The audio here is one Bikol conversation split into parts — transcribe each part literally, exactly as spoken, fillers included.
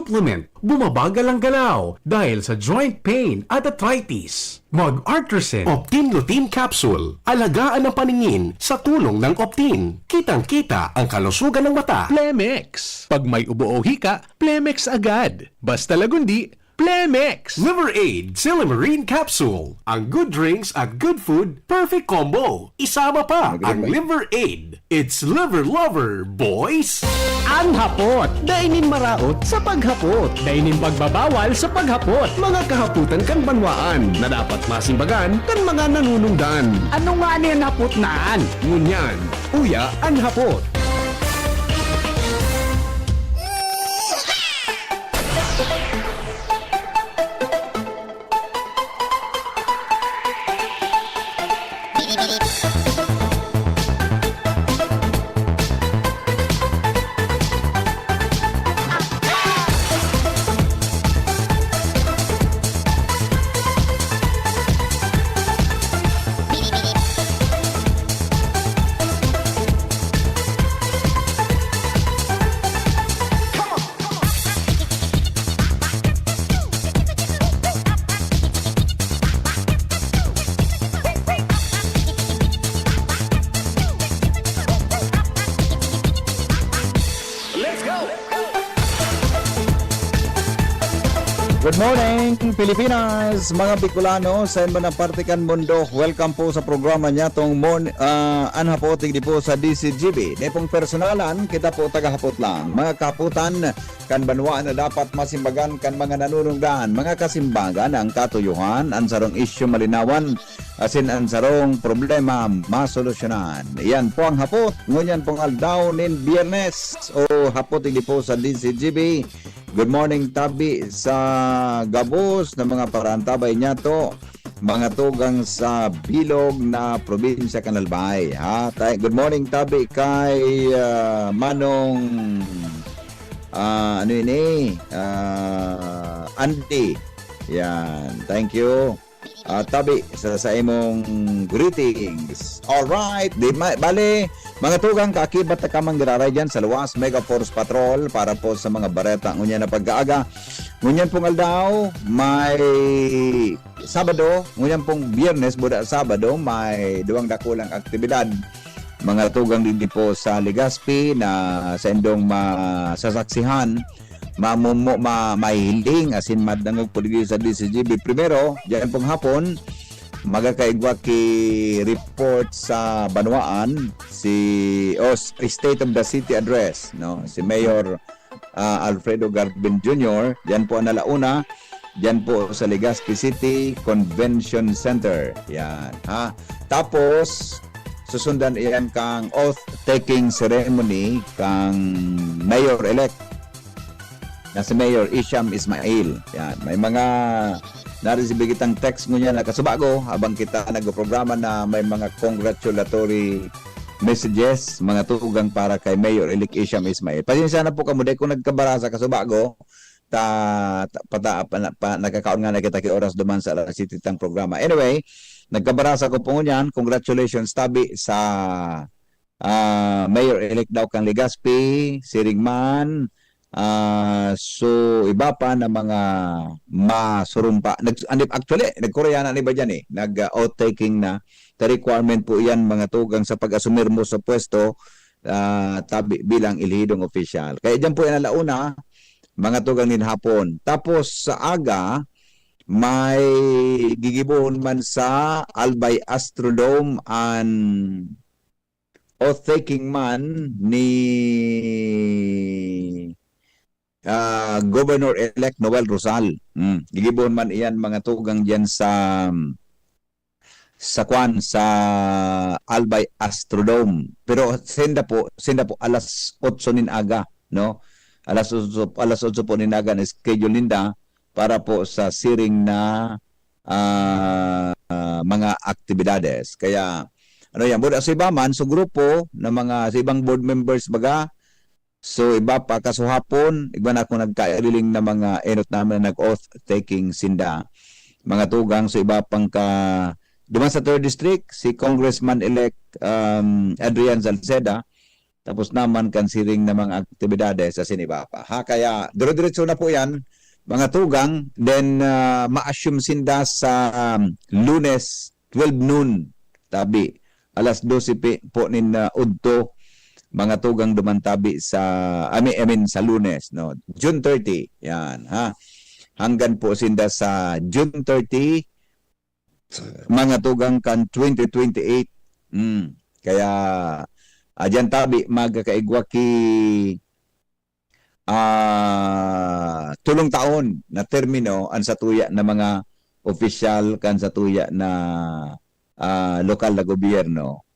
supplement, bumabagal ang galaw dahil sa joint pain at arthritis. Mag-Artresin Optin Lutein Capsule. Alagaan ang paningin sa tulong ng Optin. Kitang-kita ang kalusugan ng mata. Plemex. Pag may ubo o hika, Plemex agad. Basta lagundi, Plemex. Liver Aid Silymarin Capsule. Ang good drinks at good food, perfect combo. Isama pa ang Liver Aid. It's Liver Lover, boys! An Hapot, dai nin maraot sa paghapot, dai nin pagbabawal sa paghapot. Mga kahapotan kan banwaan na dapat masimbagan kan mga nanunungdan. Ano ngani an hapot na an? Ngunyan, uya an hapot. Good morning, Pilipinas, mga Bicolano, sa inyo na parte kan mundo. Welcome po sa programa niya tong mon, ah, An Hapot, digdi po sa D C G B. Di pong personalan, kita po tagahapot lang. Mga kahapotan kan banwa na dapat masimbagan kan mga nanunungdan. Mga kasimbagan, ang katuyohan, ang sarong isyu malinawan, asin ang sarong problema masolusyonan. Iyan po ang hapot. Ngunyan pong aldaw nin Biyernes o hapot digdi po sa D C G B. Good morning, tabi sa gabos na mga paraantabay niyato, mga tugang sa bilog na probinsya kan Albay, ha? Tay-, good morning, tabi kay, ah, Manong, ah, ano ini? Ah, Andy. Yan. Thank you. Ah, tabi sa, sa imong greetings. Alright, di ma-, bale, mga tugang, kaakibat na ka man giraray dyan sa luwas, Mega Force Patrol para po sa mga bareta ngunyan na pagkaaga. Ngunyan pong aldaw, may Sabado, ngunyan pong Biyernes, buda Sabado, may duwang dakulang aktibidad. Mga tugang digdi po sa Legazpi na sa indong masasaksihan, mamumo, ma-, mahihiling, asin madangog po digdi sa D C G B. Primero, diyan pong hapon, magkakaigwa ki report sa banwaan si, o s-, State of the City Address, no? Si Mayor, ah, Alfredo Garben Junior. Diyan po ang alauna. Diyan po sa Legazpi City Convention Center. Yan, ha? Tapos, susundan iyan kang oath-taking ceremony kang Mayor-elect na si Mayor Isham Ismail. Yan. May mga naresibi kitang text ngunyan na kasubago habang kita nagprograma na may mga congratulatory messages, mga tugang para kay Mayor-elect Isham Ismail. Pasensya na po kamo, dai ko nagkabarasa kasubago, ta, ta, pata, pa, pa, nagkakaon nga na kita ki oras duman sa alas siyete tang programa. Anyway, nagkabarasa ko po ngunyan, congratulations tabi sa, ah, Mayor-elect daw kang Legazpi, siring man, ah, so iba pa na mga masurumpa. Nag-, ano, actually, nagkoreana na iba dyan eh. Nag, ah, oath-taking na. Ta requirement po iyan, mga tugang, sa pag-asumir mo sa pwesto, ah, tabi, bilang elehidong opisyal. Kaya dyan po yan alauna, mga tugang nin hapon. Tapos sa aga, may gigibohon man sa Albay Astrodome an oath-taking man ni, ah, Governor-elect Noel Rosal. Mm. Gigibohon man iyan, mga tugang, diyan sa, sa kwan, sa Albay Astrodome. Pero senda po, senda po alas otso nin aga, no? Alas otso, alas otso po nin aga na schedule ninda para po sa siring na, ah, mga aktibidades. Kaya, ano yan, buda sa iba man, sa grupo na mga, sa ibang board members, baga, so iba pa, kasuhapon, igwa na akong nagkairiling na mga enot namin na nag-oath-taking sinda. Mga tugang, so iba pang ka, duman sa third District, si Congressman-elect, um, Adrian Salceda, tapos naman kan siring na mga aktibidades sa Sinibapa. Ha, kaya dire-diretso na po yan, mga tugang, then ah, ma-assume sinda sa um, Lunes, twelve noon, tabi. Alas dose pi- po nin ah, udto, mga tugang duman tabi sa, I mean, I mean, sa Lunes, no? June thirty, yan, ha? Hanggan po sinda sa June thirty, mga tugang kan twenty twenty-eight. Mm. Kaya, ah, diyan tabi, magkakaigwa ki ah, tulong taon na termino an satuya na mga opisyal kan satuya na ah, lokal na gobyerno.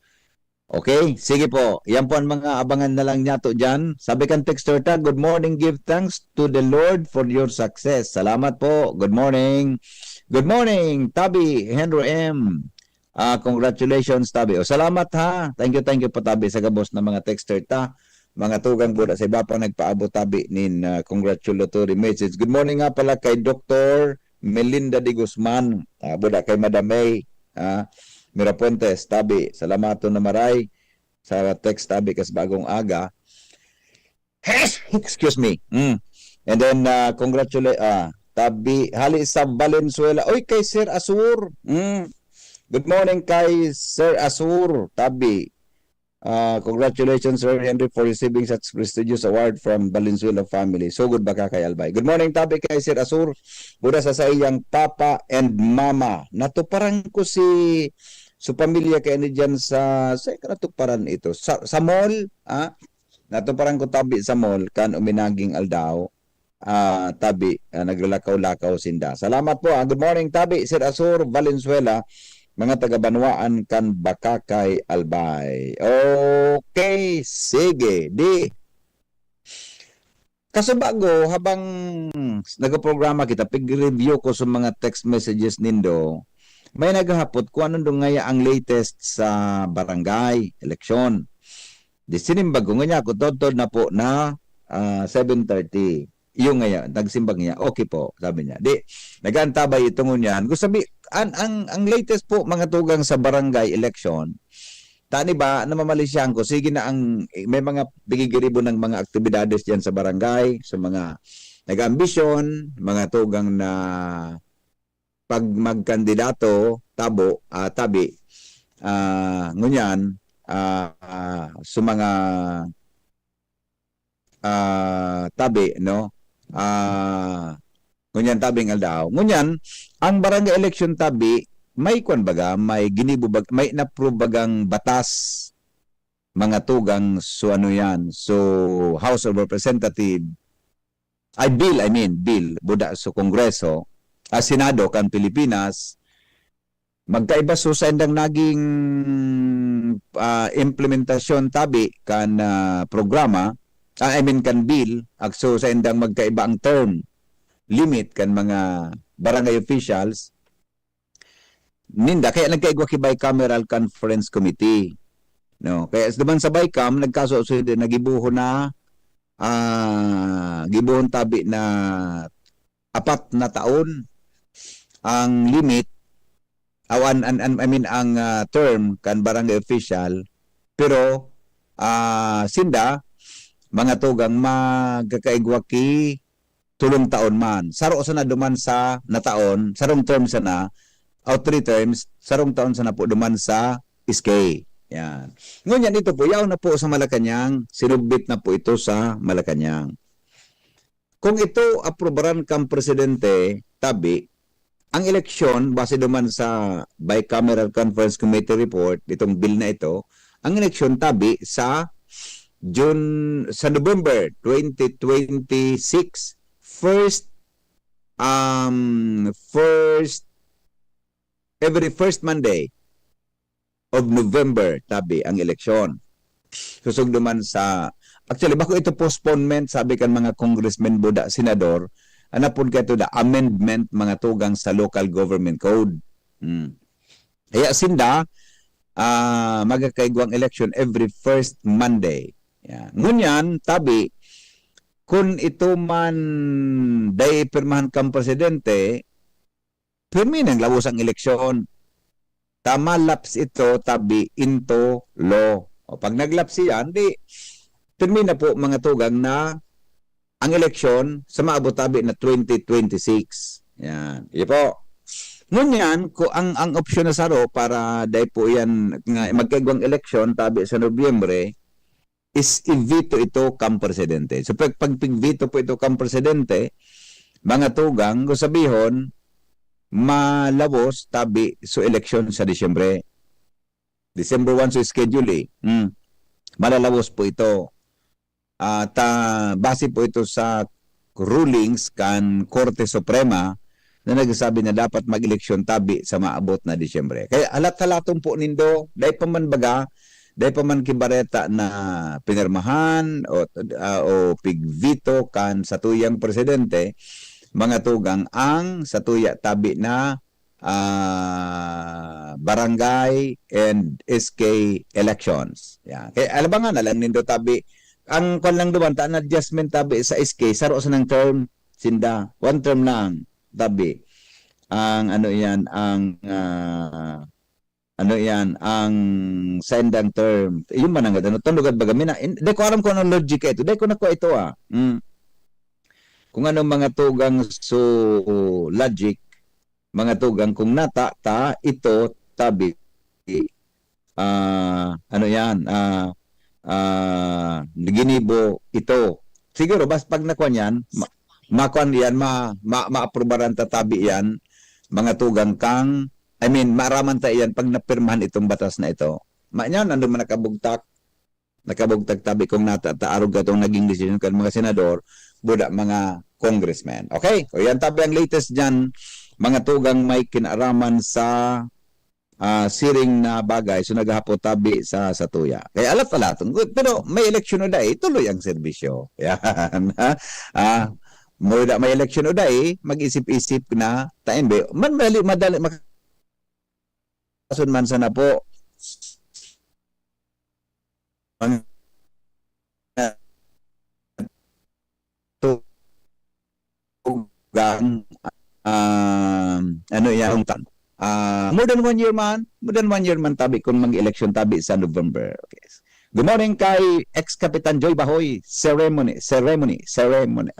Okay, sige po. Yan po ang mga abangan na lang niyato dyan. Sabi kan texter ta, "Good morning, give thanks to the Lord for your success." Salamat po. Good morning. Good morning, Tabi Henry M. Ah, congratulations, Tabi. O, salamat ha. Thank you, thank you po, Tabi, sa gabos na mga texter ta. Mga tugang buda sa iba pang nagpaabot, Tabi, nin ah, congratulatory message. Good morning nga pala kay Doktor Melinda de Guzman. Ah, buda kay Madam May. Ah, Mirapuentes, Tabi. Salamaton na maray sa text, Tabi, kas bagong aga. Excuse me. Mm. And then, uh, congratulate, ah, Tabi, hali sa Valenzuela. Oy, kay Sir Asur. Mm. Good morning kay Sir Asur, Tabi. Ah, congratulations, Sir Henry, for receiving such prestigious award from Valenzuela family. So good ba ka kay Albay? Good morning, Tabi, kay Sir Asur. Buda sa saiyang papa and mama. Natuparan ko si, su pamilya kay ano dyan sa, sa ka natuparan ito? Sa, sa mall, ah? Natuparan ko tabi sa mall kan uminaging aldaw, ah, tabi, ah, naglakaw-lakaw sinda. Salamat po, ah. Good morning, tabi, Sir Asur Valenzuela, mga taga-Banwaan kan Bakakay, Albay. Okay, sige. Di, kaso bago, habang nagprograma kita, pig-review ko sa mga text messages nindo, may naghahapot kung anong dong ngaya ang latest sa barangay eleksyon. Di sinimbag ko, ngunyan ako, todtod na po na ah, seven thirty. Iyo ngaya, nagsimbag niya, "Okay po," sabi niya. Di, nag-aantabay ito ngunyan. Gusto sabi, an, ang, ang latest po, mga tugang sa barangay election, tani ba, namamalisyahan ko, sige na ang, may mga pigigiribo ng mga aktibidades dyan sa barangay, sa mga nag-ambisyon, mga tugang na pag magkandidato, tabo, ah, tabi, ah, ngunyan, ah, ah, sa mga, ah, tabi, no? Ah, ngunyan tabing aldaw. Ngunyan, ang barangay election tabi, may kwan baga, may ginibo bag-, may na-approve bagang batas, mga tugang, so ano yan, so House of Representative, ay bill, I mean, bill, buda sa Kongreso, ah, Senado kan Pilipinas, magkaiba so sa indang naging ah, implementasyon tabi kan ah, programa, ah, I mean kan bill, agso sa indang magkaiba ang term limit kan mga barangay officials, ninda, kaya nagkaigwa ki bicameral conference committee. No, kaya duman sa BICAM, nagkaso-, so, nagibuhon na, ah, gibuhon tabi na apat na taon ang limit, aw, an, an, an, I mean, ang ah, term kan barangay official, pero ah, sinda, mga tugang, magkakaigwa ki tulong taon man. Saro sana duman sa nataon, sarong term sana, o three terms, sarong taon sana po duman sa S K. Yan. Ngunyan ito po, yaon na po sa Malacanang, sinubmit na po ito sa Malacanang. Kung ito aprobaran kang presidente, tabi, ang eleksyon, base duman sa Bicameral Conference Committee report, itong bill na ito, ang eleksyon tabi sa June, sa November twenty twenty-six, first, um, first, every first Monday of November, tabi, ang eleksyon. Susog duman sa, actually, bako ito postponement, sabi kan mga congressmen, buda, senador, anapod ka ito da, amendment, mga tugang sa local government code. Hmm. Kaya sinda, ah, magkakaigwang election every first Monday. Yan. Ngunyan, tabi, kun ito man dai pirmahan kang presidente, pirmi nang labos ang eleksyon. Ta malaps ito, tabi, into law. O, pag naglaps yan, di, pirmi na po, mga tugang, na ang eleksyon sa maabot tabi na twenty twenty-six. Yan. Iyo po. Ngunyan, ko ang, ang opsyon na saro para dai po yan nga magkaigwang eleksyon tabi sa Nobyembre is i-veto ito kang presidente. So, pag, pag pig-veto po ito kang presidente, mga tugang, kung sabihon, malawos tabi so eleksyon sa Disyembre. December one so schedule eh. Hmm. Malalaos po ito. At, ah, base po ito sa rulings kan Korte Suprema na nagsasabi na dapat mag-eleksyon tabi sa maabot na Disyembre. Kaya halat-halaton po nindo, dai pa man baga, dai pa man kibareta na pinirmahan o, ah, o pig-veto kan satuyang presidente, mga tugang, ang satuya tabi na ah, barangay and S K elections. Yan. Kaya alabangan na lang nindo tabi. Ang kwan lang duman, ta, an adjustment tabi sa S K, saro sanang term, sinda. One term lang, tabi. Ang ano yan, ang, ah, ano yan, ang sendang term. Yun man ang ano, tandugad baga. Mina, in- di ko alam kung anong logic ito. Di ko nakuha ito ah. Mm. Kung ano mga tugang so logic, mga tugang, kung nata ta ito tabi, ah, ano yan, ah, ah, ginibo ito. Siguro, bas pag nakuha niyan, ma- makuha niyan, ma, ma, maaprubaran ta tabi yan, mga tugang kang, I mean, maaraman ta iyan pag napirmahan itong batas na ito. Manyan, ano man nakabugtak, nakabugtak tabi kung nata ta arog katong naging desisyon kan mga senador, buda mga congressmen. Okay? O yan tabi ang latest dyan, mga tugang may kinaaraman sa ah, siring na bagay. So, naghahapot tabi sa satuya. Kaya alat-alat. Pero may eleksyon o dai, tuloy ang serbisyo. Yan. Ha? Ah, mura may eleksyon o dai, mag-isip-isip na taimbe. Man, madali, madali, mak- man sana po. Mga tugang, ah, ano yan, tan-, ah, more than one year man, more than one year man tabi kung mag-election tabi sa November. Okay. Good morning kay ex-Kapitan Joy Bahoy. Ceremony, ceremony, ceremony.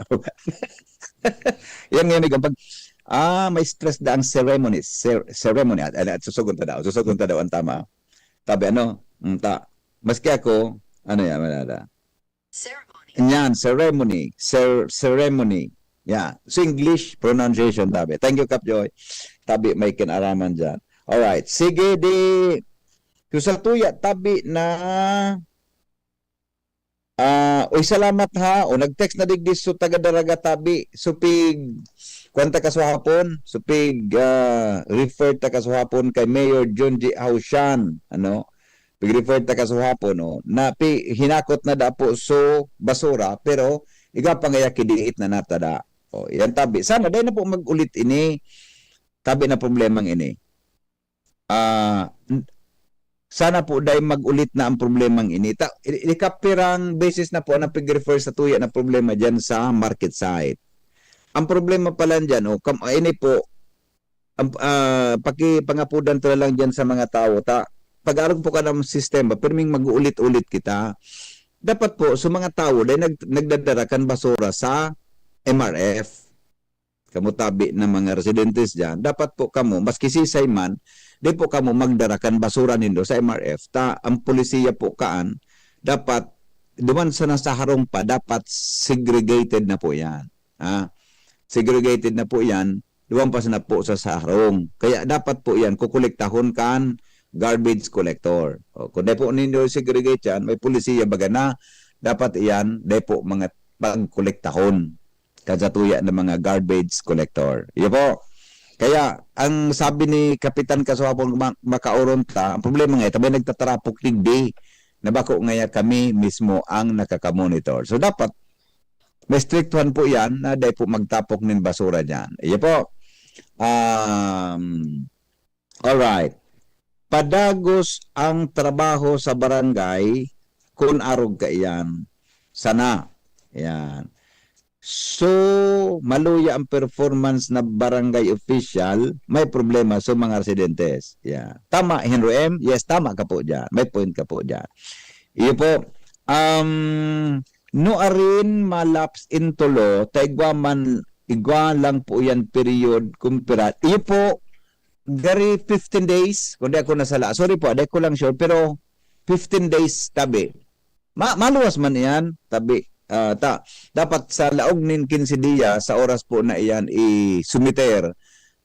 Yan ngayon, ikaw, pag, ah, may stress da ang ceremony, cer-, ceremony. At, at susugon ta daw, susugon ta daw ang tama. Tabi, ano, mm, ta, maski ako, ano yan, wala da. Ceremony. Yan, ceremony. Cer-, ceremony. Yeah. So, English pronunciation, tabi. Thank you, Kap Joy. Tabi, may kinaraman dyan. Alright. Sige, di. So, sa tuya, tabi na, ah, uy, salamat ha. O, nag-text na digdi so taga Daraga, tabi. So, pig, kwan ta kasuhapon. So, pig, ah, refer ta kasuhapon kay Mayor Junji Haushan. Ano? Pig-refer ta kasuhapon, no? Na pi-, hinakot na da po so basura, pero iga pa ngaya kidiit na natada. O, yan tabi. Sana dai na po mag-ulit ini. Tabi na problemang ini. Ah, n-, sana po dai mag-ulit na ang problemang ini. Ta, i-, ikapirang beses na po ang pig-refer sa tuya na problema diyan sa market site. Ang problema pala diyan, o, kam-, ini po, ang, ah, pakipangapodan ta na lang diyan sa mga tawo ta, pag-arog po ka ng sistema, pirming mag-uulit-ulit kita. Dapat po, sa mga tawo, dahil nag-, nagdadara kan basura sa M R F. Kamo tabi na mga residentes diyan, dapat po kamo, maski sisay man, di po kamo magdara kan basura nindo sa M R F. Ta, ang polisiya po kaan, dapat duman sana sa harong pa, dapat segregated na po yan. Ah, segregated na po yan, duman pa sana po sa, sa harong. Kaya dapat po yan, kukolektahon kan garbage collector. O, kung di po nindo segregate yan, may polisiya baga na, dapat iyan, di po mga pagkolektahon kan satuya na mga garbage collector. Iyo po. Kaya, ang sabi ni Kapitan Kasuhapon, ma-, makauron ta, ang problema nga, ito may nagtatarapok digdi na bako ngaya kami mismo ang nakakamonitor. So, dapat, may strictuhan po yan na dai po magtapok nin basura dyan. Iyo po. Um, alright. Padagos ang trabaho sa barangay kun arog kaiyan. Sana. Yan. So, maluya ang performance na barangay official, may problema sa mga residentes. Yan. Tama, Henry M? Yes, tama ka po dyan. May point ka po dyan. Iyo po, Um, nuarin ma-lapse into law, ta igwa man, igwa lang po yan period, kumpara. Iyo po, gari fifteen days, kung di ako nasala. Sorry po, di ko lang sure, pero fifteen days tabi. Ma maluwas man iyan, tabi. Ah, ta dapat sa laog nin quince diya, sa oras po na iyan i-sumiter,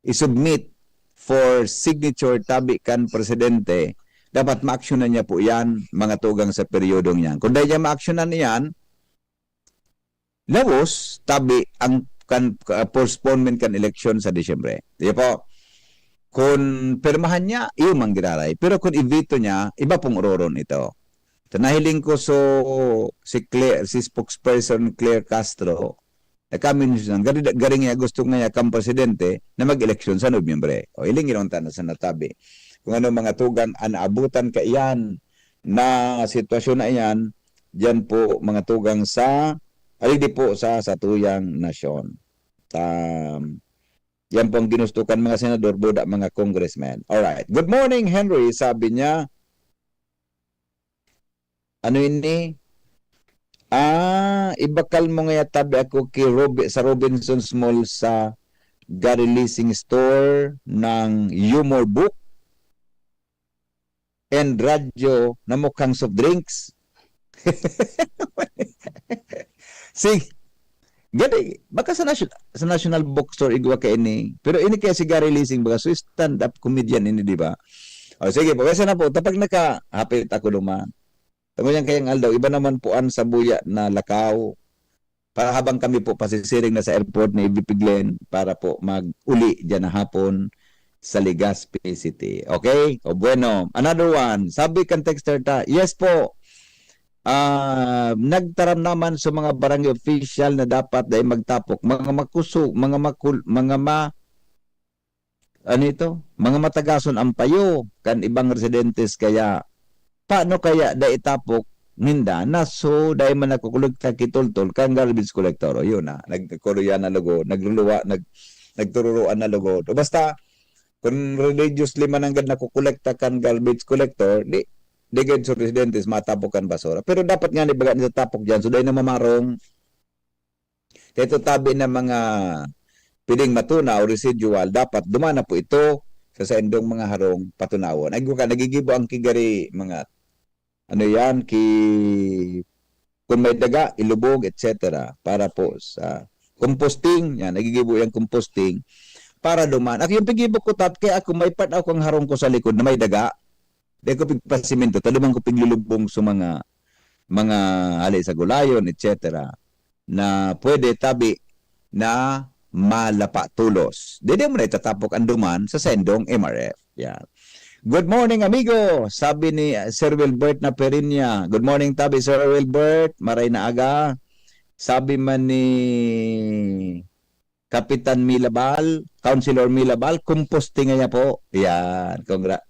i-submit for signature tabi kan presidente, dapat maaksyonan niya po iyan, mga tugang, sa peryodong iyan. Kung dai niya maaksyonan iyan, lawos, tabi ang kan ah, postponement kan eleksyon sa Disyembre. Iyo po. Kun pirmahan niya, iyo man giraray. Pero kun i-veto niya, iba pong ororon ito. Sa nahiling ko, so, si Claire, si spokesperson Claire Castro, nagkamention, gari, gari niya gusto niya kan presidente na mag-eleksyon sa Nobyembre. O, hiling-hilong ta na sa natabi. Kung ano mga tugang an naabutan kaiyan na sitwasyon na iyan, diyan po mga tugang sa, ay, di po, sa satuyang nasyon. Um, yan po ang ginusto kan mga senador, buda mga congressmen. Alright. "Good morning, Henry," sabi niya. Ano ini? Ah, ibakal mo ngaya tabi ako ki Robi-, sa Robinsons Mall sa gari leasing store ng Humor Book and radyo na mukhang soft drinks. Sige. Gani, baka sa nasyo-, sa National Bookstore igwa kaini. Pero ini kaya si Gary Lising, baka so stand-up comedian ini, di ba? O sige, pawesa na po. Tapag nakahapit ako duman. Tamo yan kayang aldaw, iba naman po an sabuya na lakaw. Para habang kami po pasisiring na sa airport ni Ibipiglen para po mag-uli diyan na hapon sa Legazpi City. Okay? O bueno, another one. Sabi kan texter ta, "Yes po. Ah, nagtaram naman sa mga barangay official na dapat dai magtapok. Mga makuso, mga makul-, mga ma-" ano ito? "Mga matagason ang payo kan ibang residentes, kaya paano kaya dai tapok ninda na so dai man nakokolekta ki toltol kan garbage collector?" O, yun na, nagkuluyan na lugod, nagluluwa, nag-, nagtururuan na lugod. O basta, kung religiously man nanggad nakokolekta kan garbage collector, di, di gad so residentes matapok kan basura. Pero dapat nga ni baga nila tapok diyan, so dai na mamarong. Kaya ito tabi na mga pwedeng matunaw, residual, dapat duman na po ito sa saindong mga harong patunawon. Ay, ka, nagigibo ang kigari, mga, ano yan, ki-, kung may daga, ilubog, et cetera. Para po sa composting, yan, nagigibo yung composting. Para duman. Ako yung pigibo ko, tap, kaya ako may part ako ang harong ko sa likod na may daga. Di ko pigpasimento, ta duman ko piglulubong sa mga, mga hali sa gulayon, et cetera, na pwede tabi na malapa tolos. Dede mo na itatapok ang duman sa sendong M R F. Yan. "Good morning, amigo," sabi ni, uh, Sir Wilbert na Perinya. Good morning, tabi, Sir Wilbert. Maray na aga. Sabi man ni Kapitan Milabal, Councilor Milabal, composting nga niya po. Yan, congra-,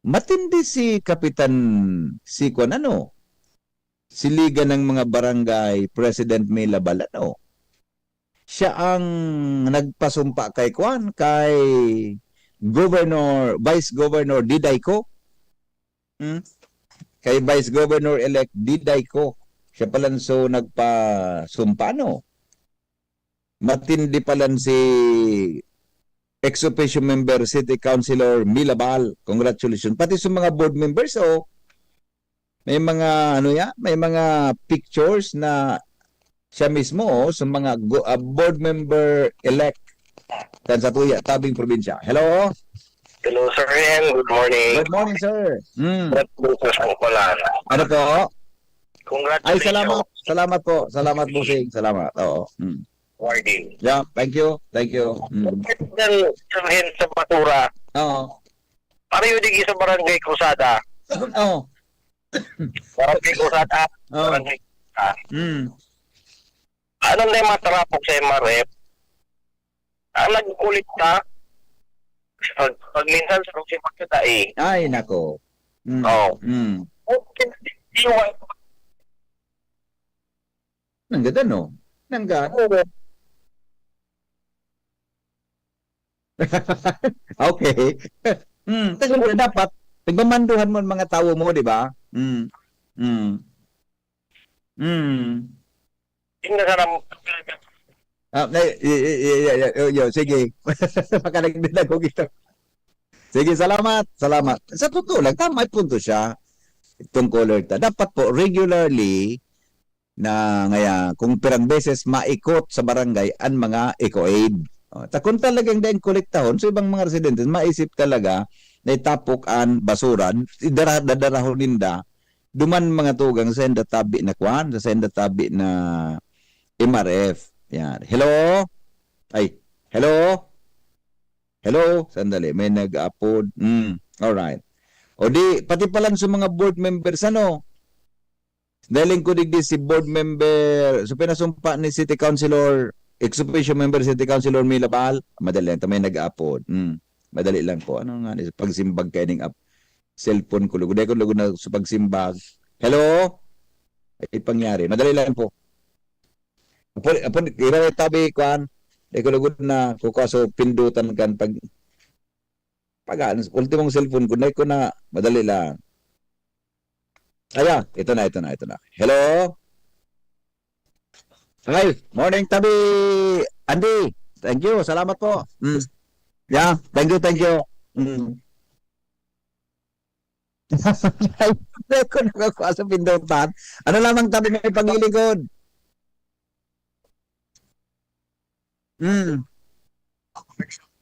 matindi si Kapitan, si kuwan, ano, si Liga ng mga Barangay President Milabal, ano. Siya ang nagpasumpa kay kuwan, kay Governor, Vice Governor Diday Co. Hmm? Kay Vice Governor-elect Diday Co. Siya pala so nagpasumpa, no? Matindi pala si ex officio member, City Councilor Milabal. Congratulations. Pati sa mga board members, oh, may mga, ano ya, may mga pictures na siya mismo, oh, sa mga go-, ah, board member-elect kan sa tuya, tabing probinsya. Hello? Hello, Sir Ian. Good morning. Good morning, sir. Mm. Congratulations po pala. Ano po? Ay, Congratulations. salamat. Salamat po. Salamat, Bossing. Salamat. Oo. Mm. Warden. Yeah, thank you. Thank you. Mm. Yan, sabihin sa basura. Oo. Pareho digi sa Barangay Cruzada. Oo. Barangay Cruzada. Oo. Barangay Cruzada. Mm. Ano na yung matarapok sa M R F? Ang nagkulit ka, pag, pag minsan sa Rosie Magkata eh. Ay, nako. Mm. Oo. Mm. Okay, iwan. Nanggad ano? Nangga? Oo. Okay. Mm, kasi dapat, pagmamanduhan mo ang mga tawo mo, di ba? Mm. Mm. Mm. Hindi na sana Ah, na, y- y- y- y- y- y- sige. Makanagdinag ko gito. Sige, salamat. Salamat. Sa totoo lang, tama, may punto siya. Itong caller ta. Dapat po, regularly, na ngaya, kung pirang beses maikot sa barangay ang mga eco aid. O, ta kung talagang daing kolektahon, so ibang mga residentes, maisip talaga na itapok ang basura, idara, dadarahon ninda, duman mga tugang sa inda tabi na kwan, sa inda tabi na M R F. Yan. Hello? Ay, hello? Hello? Sandali, may nag-apod. Mm, alright. O di, pati palan sa mga board members, ano? Daling ko digdi si board member, so pinasumpa ni City Councilor, ex officio member City Councilor Mila Bal, madali lang, ta may nag-apod. Mm, madali lang po. Ano nga, ni pagsimbag kayo ning ap-, cellphone ko, lugod ko, lugod na sa pagsimbag. Hello? Ay, pangyari. Madali lang po. Apo, apo, ira tabi, kwan. Di ko lugod na, kukuha so pindutan kan pag, pag, ultimong cellphone ko, na ko na, madali lang. Ayan, ito na, ito na, ito na. Hello? Hi, morning, tabi, Andy. Thank you, salamat po. Mm. Yeah, thank you, thank you. Mm. Ay, ko nakakuha sa pindutan. Ano lamang, tabi, may paglilingkod? Mm.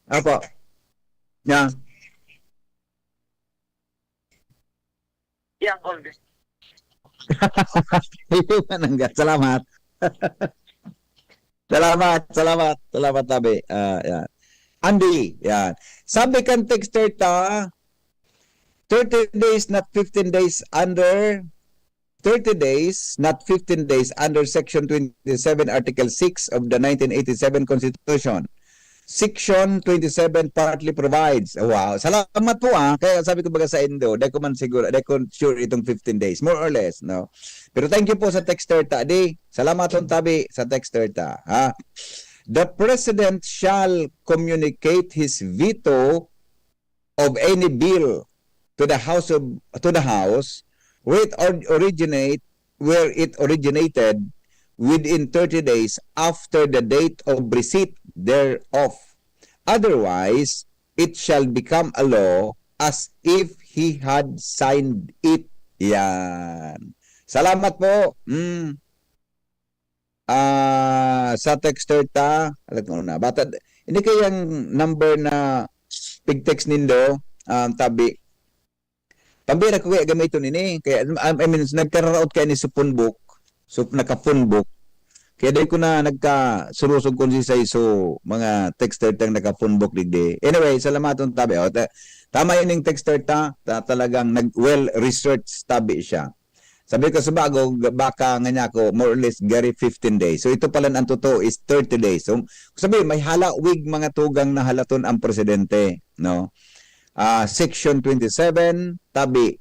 Apo. Yeah. Yang Olvis. Salamat. Salamat, salamat, salamat, tabi. Ah, yan. Andy, yan. Sabi kan texter ta, thirty days, not fifteen days under, thirty days, not fifteen days under Section twenty-seven, Article six of the nineteen eighty-seven Constitution. Section twenty-seven partly provides. Wow, salamat po, ah. Kaya sabi ko baga sa indo, di ko man siguro, di ko sure itong fifteen days, more or less, no? Pero thank you po sa texter ta, di. Salamat, tabi, sa texter ta, ha? The president shall communicate his veto of any bill to the house of, to the house where it or-, originate, where it originated, within thirty days after the date of receipt thereof. Otherwise, it shall become a law as if he had signed it. Yan. Salamat po. Mm. Ah, sa texter ta, alam ko na, bata, hindi kayang number na pig-text nindo, um, tabi. Pambira ko kaya gamiton ini. Kaya, um, I mean, nagkararaot kaya ni sa phone book. So, naka-phone book. Kaya di ko na nagkasurusog kung si Saiso, mga texter tang naka-phone book digdi. Anyway, salamaton, tabi. O, ta-, tama yun yung texter ta, ta-, talagang nag-, well-researched tabi siya. Sabi ko sa bago, baka nga niya ako, more or less, gari fifteen days. So, ito pala ang totoo is thirty days. So, sabi, may halawig mga tugang na halaton ang presidente, no? Ah, Section twenty-seven, tabi,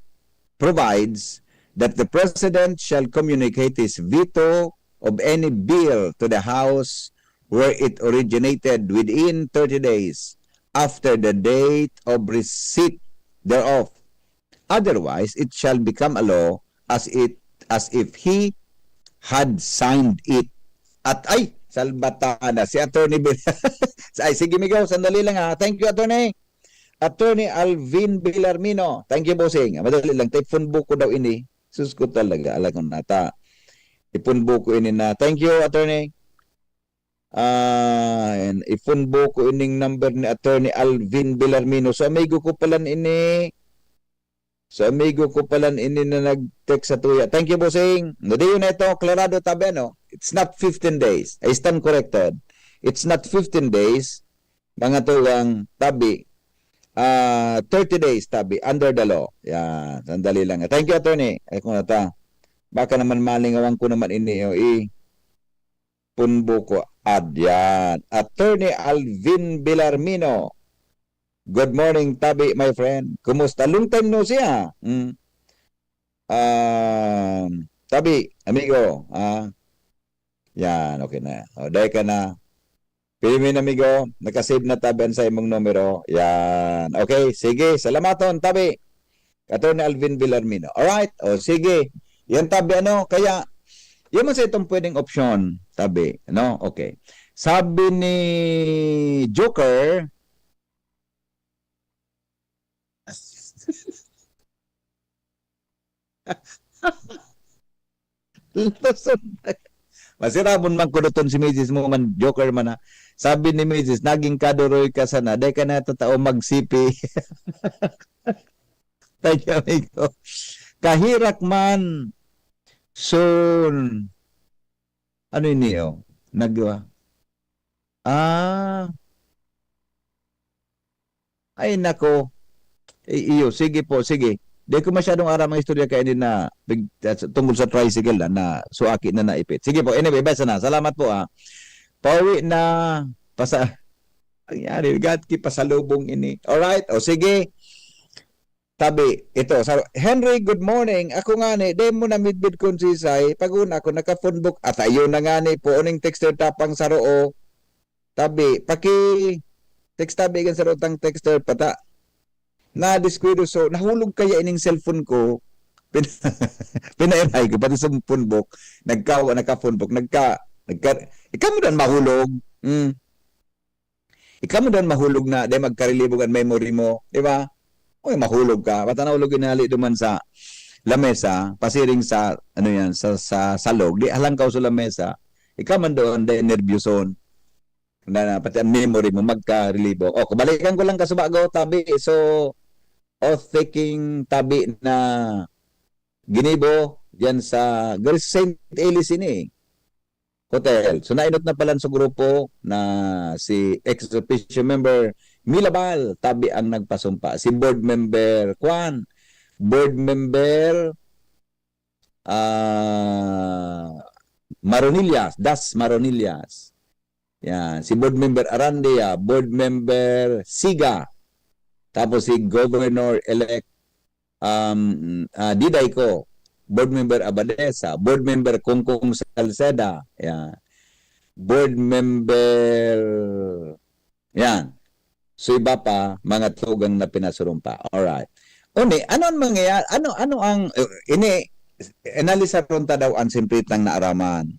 provides that the president shall communicate his veto of any bill to the House where it originated within thirty days after the date of receipt thereof. Otherwise, it shall become a law as it, as if he had signed it. At ay, salbatana, si Attorney Bil-, ay, sige, Migo, sandali lang, ha. Thank you, Attorney. Attorney Alvin Villarmino. Thank you, bossing. Madali lang, type phone book ko daw ini. Sus ko talaga, alam ko na ta. Iphone book ko ini na. Thank you, Attorney. Ah, and iphone book ko ining number ni Attorney Alvin Villarmino. So, amigo ko pala ini. So, amigo ko pala ini na nag-text sa tuya. Thank you, bossing. Nadiyo na ito, klarado tabi, ano? It's not fifteen days. I stand corrected. It's not fifteen days, mga tugang tabi. Ah, thirty days tabi, under the law. Yan, sandali lang. Thank you, attorney. Ay, kung nata, baka naman malingawan ko naman ini, o, i-, punbo ko. Ad, yan. Attorney Alvin Villarmino. Good morning, tabi, my friend. Kumusta? Long time no see, ah. Mm. Um, tabi, amigo, ah. Yan, okay na. O, dai ka na. Pili mo yun, amigo. Nakasave na, tabi, ang sa imong numero. Yan. Okay, sige. Salamaton, tabi. Attorney Alvin Villarmino. Alright. O, sige. Yan, tabi, ano, kaya, Yan man sa itong pwedeng opsyon, sabi, no? Okay. Sabi ni Joker, Lusot. Masiramon man kuduton si misis mo man, Joker man na. Sabi ni misis, "Naging kaduroy ka sana, dai ka na tatao magsipi." Thank you, amigo. Kahirak man. Soon. Ano ini, oh? Nag-, ah. Ay, nako. I-, iyo, sige po, sige. Di ko masyadong aram ang istorya kaya ni na pig-, tungkol sa tricycle na, na suaki na naipit. Sige po, anyway, basta na. Salamat po, ah. Pauwi na, pasa-, nangyari, gat ki pasalubong ini. Alright, o sige. Tabi, ito, sa, "Henry, good morning. Ako nga ni, di mo na midbid kun sisay. Pag-una ako, naka-phone book. At ayun na nga ni, po, uning texter tapang sa roo." Tabi, paki-text tabi kan sa rotang texter pata. Na-descuido, so, nahulog kaya ining cellphone ko. Pin-, pinairay ko, pati sa phone book. Nagka-, naka-phone book, nagka-, nagka-, ikaw mo dan mahulog. Mm. Ikaw mo dan mahulog na, di magkarilibog ang memory mo, di ba? Uy, mahulog ka. Basta nahulog inali duman sa lamesa, pasiring sa, ano yan, sa, sa salog. Di halangkaw sa lamesa. Ikaw man doon, di nerbyuson. Na, na, pati ang memory mo, magkarelibo. O, kabalikan ko lang kasubago, tabi. So, oath-taking tabi na ginibo diyan sa Saint Elias ini, eh. Hotel. So, nainot na pala sa grupo na si ex officio member Milabal, tabi ang nagpasumpa. Si board member, kwan, board member, ah, Maronillas, Das Maronillas. Yan. Si board member Arandia, board member Siga. Tapos si Governor-elect, um, ah, Didayco, board member Abadesa, board member Kongkong Salceda, yan. Board member, yan. So, iba pa, mga tugang na pinasurumpa. Alright. Uni, ano ang mangyayari? Ano, ano ang, eh, ini, analisaron ta daw ang simplitang naaraman.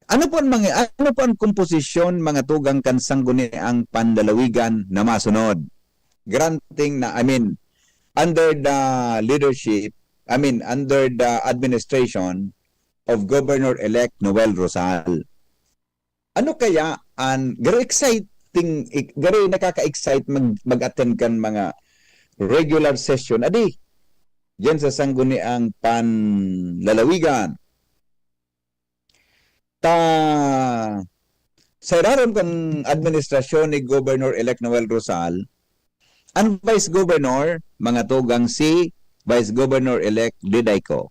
Ano po ang mga, ano po ang komposisyon, mga tugang, kan sangguniang panlalawigan na masunod? Granting na, I mean, under the leadership, I mean, under the administration of Governor-elect Noel Rosal. Ano kaya ang, very exciting, ik-, very nakaka-excite mag-, mag-attend kan mga regular session, adi, diyan sa sangguniang panlalawigan. Ta, sa irarom kan administrasyon ni Governor-elect Noel Rosal, ang Vice Governor, mga tugang, si Vice Governor-elect Didayco.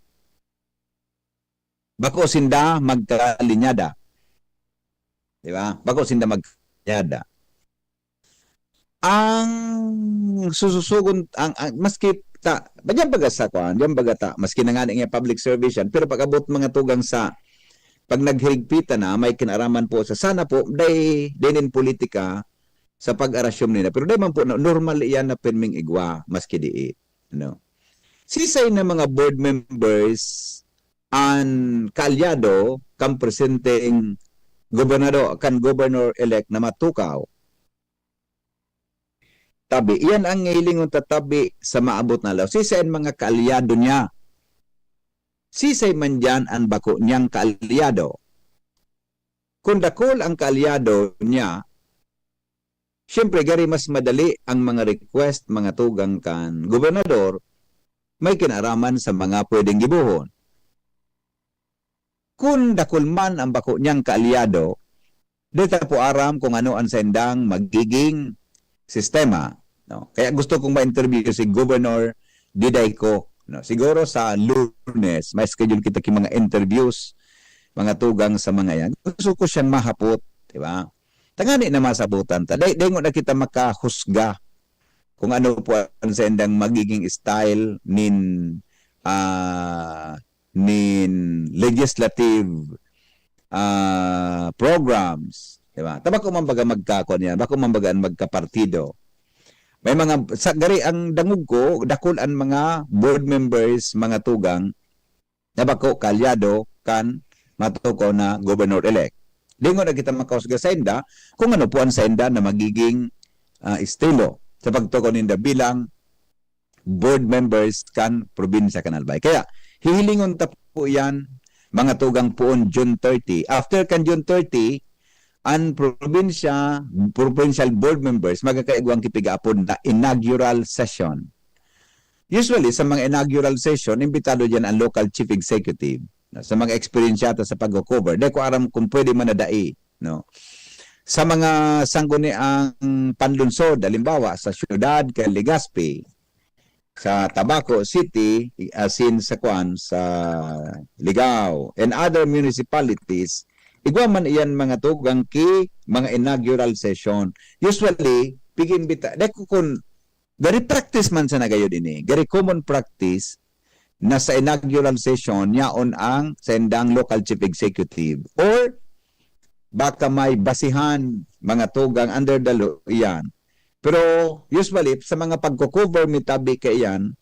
Bako sinda magkalinyada. Di ba? Bako sinda magkalinyada. Ang sususugon, ang, ang, maski ta, diyan baga sa kwan, diyan baga ta, maski na nga nga public service yan, pero pag-abot mga tugang sa, pag naghirigpitan na, may kinaraman po sa, sana po, day, dinin politika sa pag-arasyom nila. Pero day man po, no-, normal iyan na pirming igwa, maski di, no? Sisay na mga board members an kaalyado kan presenteng gobernador, kan governor-elect na matukaw. Tabi, iyan ang hilingon ta tabi sa maabot na aldaw. Sisay an mga kaalyado niya? Sisay man diyan an bako niyang kaalyado? Kun dakul ang kaalyado niya, siyempre, gari mas madali ang mga request, mga tugang kan gobernador, may kinaraman sa mga pwedeng gibohon. Kun dakul man ang bako niyang kaalyado, di ta po aram kung ano ang saindang magiging sistema, no? Kaya gusto kong ma-interview si Governor Didayco, no? Siguro sa Lunes, may schedule kita ki mga interviews, mga tugang sa mga yan. Gusto ko siyang mahapot, di ba? Tangani na masabutan ta. Dai, dai na kita makahusga kung ano po ang saindang magiging style nin, ah, nin legislative, ah, programs, di ba? Ta bako man baga magkakon yan, bako man baga an magkapartido. May mga, sa gari ang dangog ko, dakul an mga board members, mga tugang, na bako, kaalyado kan matukaw na governor-elect. Dingon na kita makahusga sainda kung ano po ang sainda na magiging, ah, estilo sa pagtukaw ninda bilang board members kan probinsya kan Albay. Kaya hihilingon ta po yan, mga tugang, poon June thirty. After kan June thirty, an probinsya, provincial board members magkakaigwang kipigaapod na inaugural session. Usually, sa mga inaugural session, imbitado diyan ang local chief executive. Sa mga eksperyensya ta sa pag-cover, di ko aram kung pwede man na dai, no? Sa mga sangguniang panlungsod, halimbawa, sa siyudad, kay Legazpi, sa Tabaco City, asin sa kwan, sa Ligao, and other municipalities, igwa man iyan mga tugang ki mga inaugural session. Usually, pigimbita, dai ko kun, gari practice man sa nagayod ini, gari common practice na sa inaugural session, yaon ang sendang local chief executive or baka may basihan, mga tugang, under the law, iyan. Pero usually, sa mga pagko-cover mi tabi kaiyan,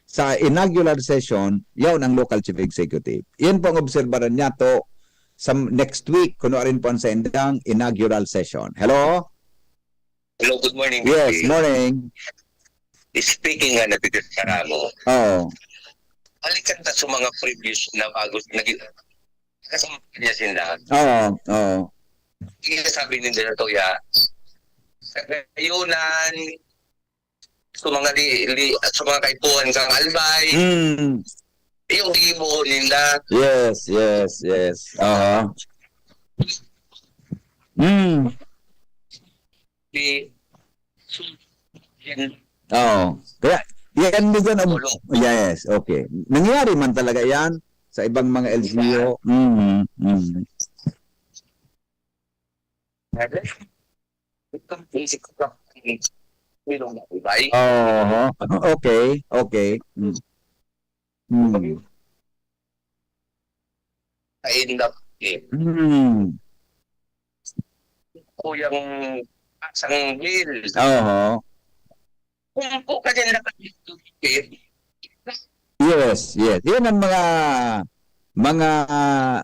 sa inaugural session, yaon ang local chief executive. Iyan po ang obserbaran niya to sa next week, kuno arin po ang sa indang inaugural session. Hello? Hello, good morning. Yes, Mister. Morning. Speaking nga na Peter Saramo, Oo. balikan ta sa mga previous na bago naging kasampanya sinda. Oo, oo. Yung sabi ni Dela Toya, sa kayunan, sa mga li, li, at sa mga kaipuhan kang Albay, Mm. yung gibo ninda, Yes, yes, yes. Aha. Mm. di, yan, Oo. Kaya, yan din ang, Ulo. Yes, okay. Nangyari man talaga yan sa ibang mga L G U. Mm, mm. Ito ang basic ko. Ilong na Albay. Oo. Okay, okay. Mm. Mm. Kain na eh. Mm. Kuyang asang bill. Oo. Kung po ka din nakadisconnected, Yes, yes. Yan ang mga, mga,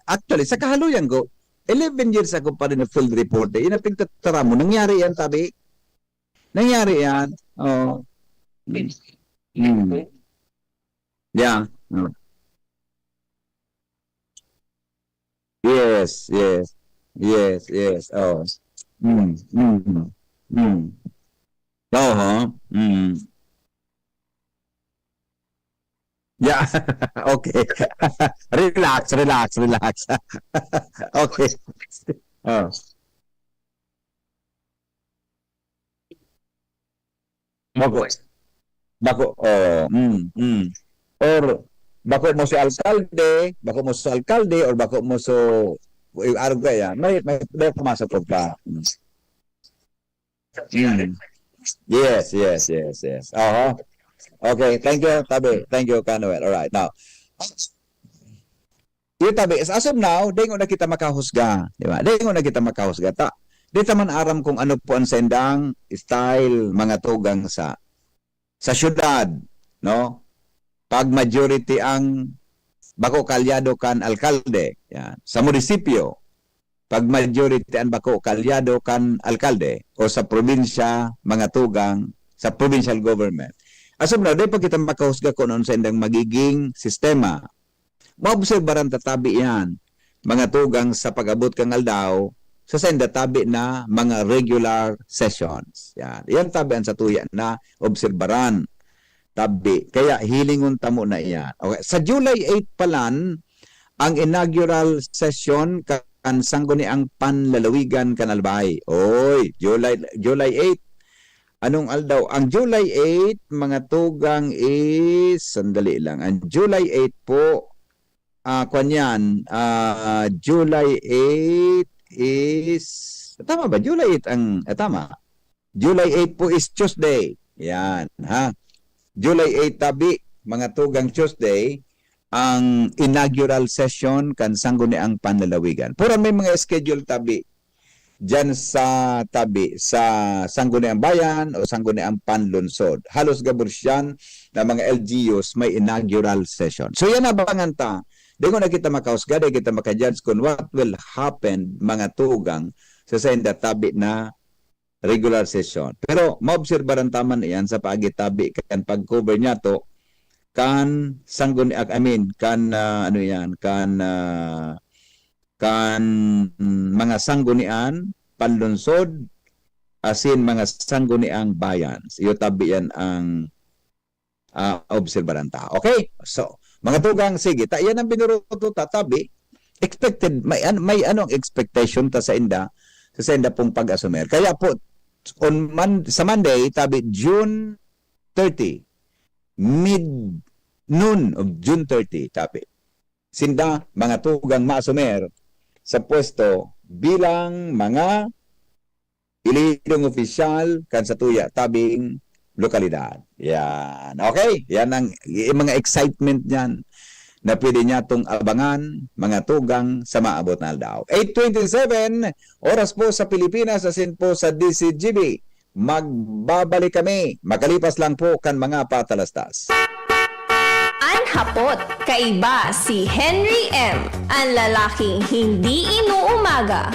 actually, sa kahaluyan ko, eleven years ako pa rin na field reporter. Yan ang pagtatara mo. Nangyari yan, tabi. Nangyari yan. Oo. Mm. Mm. Yeah. Mm. Yes, yes. Yes, yes. Oh. Mm, mm, mm. Oho. Mm. Yeah. Okay. Relax, relax, relax. Okay. Oh. Bako. Bako, oh, mm, mm. Or bako mo sa alkalde, bako mo sa alkalde, or bako mo sa, eh, arog kaya, may, may, may pumasok ko pa. Mm. Mm. Yes, yes, yes, yes. Aha. Okay, thank you, tabi. Thank you, Kanuel. All right, now. Yun, tabi, as of now, dai na kita makahusga, di ba? Dai na kita makahusga. Ta, di ta man aram kung ano po ang sendang style, mga tugang sa, sa syudad, no? Pag majority ang bako kaalyado kan alkalde, yan. Sa munisipyo, pag majority ang bako kaalyado kan alkalde o sa probinsya, mga tugang, sa provincial government. As of now, dai pa kita makahusga kung ano sa indang magiging sistema. Maobserbaran ta tabi yan, mga tugang, sa pag-abot kang aldaw, sa sainda tabi na mga regular sessions. Yan. Yan tabi ang sa tuya na obserbaran. Tabi. Kaya hilingon ta mo na iyan. Okay. Sa July eight palan, ang inaugural session kan Sangguniang Panlalawigan kan Albay. Oy, July, July eight. Anong aldaw? Ang July eight, mga tugang, is, sandali lang. Ang July eight po, ah, kwan yan, ah, July eight is, tama ba? July eight ang, ah, tama. July eight po is Tuesday. Yan, ha? July eight tabi, mga tugang, Tuesday, ang inaugural session kan Sangguniang Panlalawigan. Pero may mga schedule tabi diyan sa tabi sa Sangguniang Bayan o Sangguniang Panlungsod. Halos gabos yan na mga L G Us may inaugural session. So yan abangan ta. Di ko na kita makahusga, di kita makajudge kung what will happen, mga tugang, sa sainda tabi na regular session. Pero maobserbaran ta man iyan sa paagi tabi kan pag-cover niyato kan sangguni-, I mean, kan, ah, ano iyan, kan, ah, kan mga sanggunian, panlungsod, asin mga sangguniang bayan. Iyo tabi yan ang ah, obserbaran ta. Okay? So, mga tugang, sige, ta iyan ang binuruto ta, tabi, expected, may an-, may anong expectation ta sa inda, sa, sa inda pong pag-asumer. Kaya po, on Mon-, sa Monday, tabi, June thirty, mid noon of June thirty, tabi, sinda, mga tugang maasumer sa pwesto bilang mga ilidong opisyal kan satuya tabing lokalidad. Yan. Okay? Yan ang, yung mga excitement niyan na pwede niya tong abangan, mga tugang sa maabot na aldaw. Eight twenty-seven, oras po sa Pilipinas, asin po sa D Z G B. Magbabalik kami. Makalipas lang po kan mga patalastas. An hapot, kaiba si Henry M, an lalaking hindi inuumaga.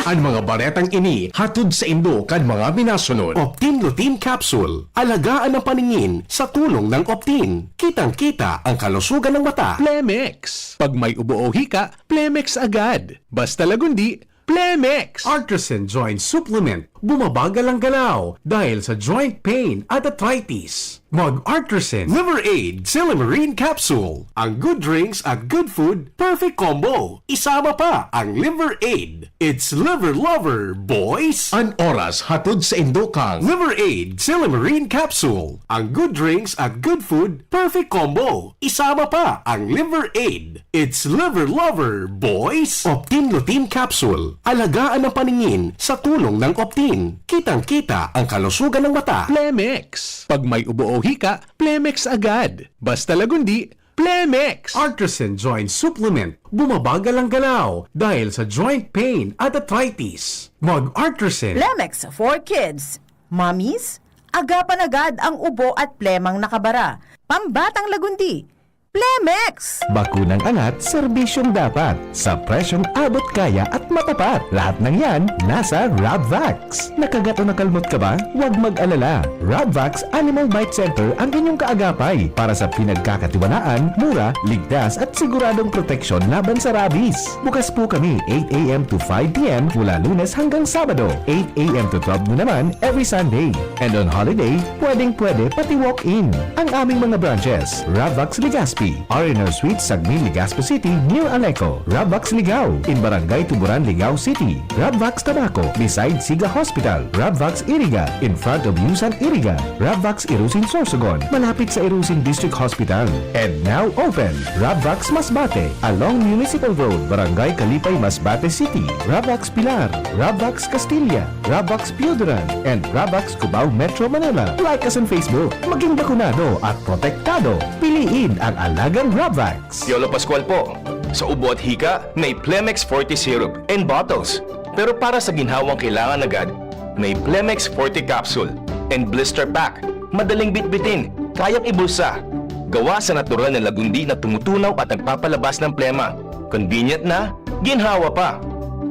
An mga baretang ini hatod saindo kan mga minasunod. Optin Lutein Capsule. Alagaan ang paningin sa tulong ng Optin. Kitang-kita ang kalusugan ng mata. Plemex. Pag may ubo o hika, Plemex agad. Basta Lagundi, Plemex. Artresin Joint Supplement. Bumabagal ang galaw dahil sa joint pain at arthritis. Mag Artresin Liver Aid Silymarin Capsule. Ang good drinks at good food, perfect combo. Isama pa ang Liver Aid. It's Liver Lover, boys! An oras hatod saindo kan Liver Aid Silymarin Capsule. Ang good drinks at good food, perfect combo. Isama pa ang Liver Aid. It's Liver Lover, boys! Optin Lutein Capsule. Alagaan ang paningin sa tulong ng Optin. Kitang-kita ang kalusugan ng mata. Plemex. Pag may ubo o hika, Plemex agad. Basta Lagundi, Plemex. Artresin Joint Supplement. Bumabagal ang galaw dahil sa joint pain at arthritis. Mag Artresin. Plemex for Kids. Mommies, agapan agad ang ubo at plemang nakabara. Pambatang Lagundi, Plemex! Bakunang angat, serbisyong dapat, sa presyong abot kaya at matapat. Lahat ng yan, nasa Rabvax. Nakagat o nakalmot ka ba? Huwag mag-alala. Rabvax Animal Bite Center ang inyong kaagapay para sa pinagkakatiwalaan, mura, ligtas at siguradong proteksyon laban sa rabies. Bukas po kami eight a m to five p m mula Lunes hanggang Sabado, eight a m to twelve noon naman every Sunday. And on holiday, pwedeng-pwede pati walk-in. Ang aming mga branches, Ravvax Legazpi, R and R Suite, Sagmin, Legazpi City, near Aleco, Ravvax Ligao, in Barangay Tuburan, Ligao City, Ravvax Tabaco, beside Siga Hospital, Ravvax Iriga, in front of Yusan Iriga, Ravvax Irusin Sorsogon, malapit sa Irusin District Hospital. And now open, Ravvax Masbate, along Municipal Road, Barangay Kalipay, Masbate City, Ravvax Pilar, Ravvax Castilla, Ravvax Pioduran, and Ravvax Cubao, Metro Manila. Like us on Facebook. Maging bakunado at protektado. Piliin ang alagang Ravvax. Piolo Pascual po. Sa ubo at hika, may Plemex Forte Syrup and bottles. Pero para sa ginhawang kailangan agad, may Plemex Forte Capsule and Blister Pack. Madaling bitbitin, kayang ibulsa. Gawa sa natural na lagundi na tumutunaw at nagpapalabas ng plema. Convenient na, ginhawa pa.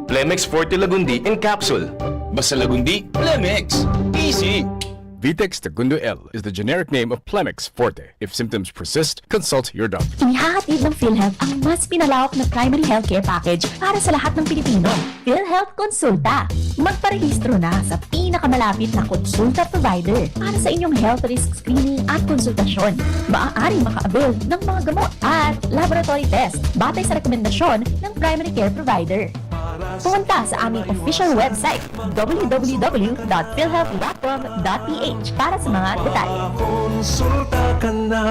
Plemex Forte Lagundi in capsule. Basta Lagundi, Plemex. Easy! Vitex Tagundo L is the generic name of Plemex Forte. If symptoms persist, consult your doctor. Inihahatid ng PhilHealth ang mas pinalawak na primary healthcare package para sa lahat ng Pilipino. PhilHealth Konsulta. Magparehistro na sa pinakamalapit na konsulta provider para sa inyong health risk screening at konsultasyon. Maaaring maka-avail ng mga gamot at laboratory test batay sa rekomendasyon ng primary care provider. Pumunta sa aming official website, w w w dot philhealth dot com dot p h, para sa mga detalye. Konsulta ka na.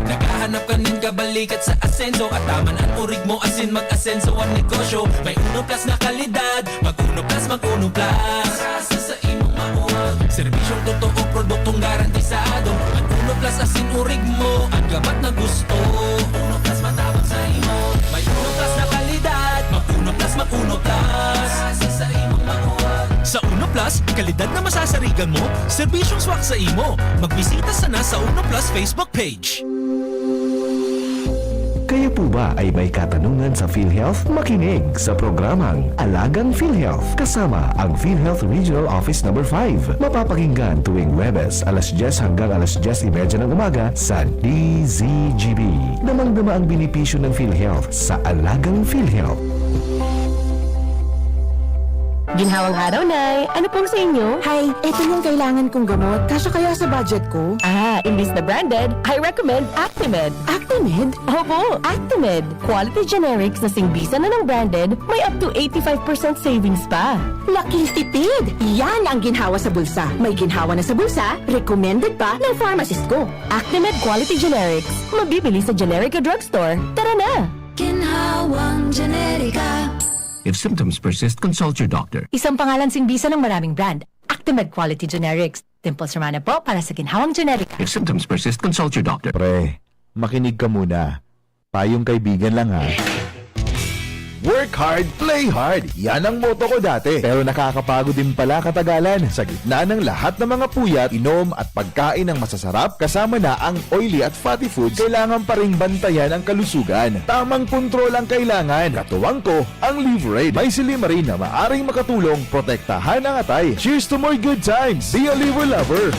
Naghahanap ka nin kabalikat sa asenso, at taman an urig mo asin mag-asenso an negosyo. May Uno Plus na kalidad, mag Uno Plus, mag Uno Plus. Sa imong makuha. Serbisyong totoo, produktong garantisado. Ang Uno Plus asin urig mo, ang gabat na gusto. Uno Plus matabang sa imo. May Uno Plus na kalidad. Mag Uno Plus, mag Uno Plus. Sa imong makuha. Sa Uno Plus, kalidad na masasarigan mo, serbisyong swak sa imo. Magbisita sana sa Uno Plus Facebook page. Kayo po ba ay may katanungan sa PhilHealth? Makinig sa programang Alagang PhilHealth kasama ang PhilHealth Regional Office Number five. Mapapakinggan tuwing Huwebes, alas diyes hanggang alas diyes y media ng umaga sa D Z G B. Damang-dama ang benepisyo ng PhilHealth sa Alagang PhilHealth. Ginhawang araw, Nay! Ano pong sa inyo? Hay, eto yung kailangan kong gamot. Kasya kaya sa budget ko? Ah, imbis na branded, I recommend Actimed. Actimed? Opo, Actimed. Quality generics na singbisan na ng branded, may up to eighty-five percent savings pa. Laking tipid! Yan ang ginhawa sa bulsa. May ginhawa na sa bulsa, recommended pa ng pharmacist ko. Actimed Quality Generics. Mabibili sa generic o drugstore. Tara na! Ginhawang Generika. If symptoms persist, consult your doctor. Isang pangalan singbisan ng maraming brand. Actimed Quality Generics. Dimples Romana po para sa ginhawang generika. If symptoms persist, consult your doctor. Pre, makinig ka muna. Payong kaibigan lang ha. Work hard, play hard. Yan ang motto ko dati. Pero nakakapagod din pala katagalan. Sa gitna ng lahat ng mga puyat, inom at pagkain ng masasarap, kasama na ang oily at fatty foods, kailangan pa ring bantayan ang kalusugan. Tamang kontrol ang kailangan. Katuwang ko, ang Livraid. May silymarin na maaring makatulong protektahan ang atay. Cheers to more good times! Be a Liver Lover!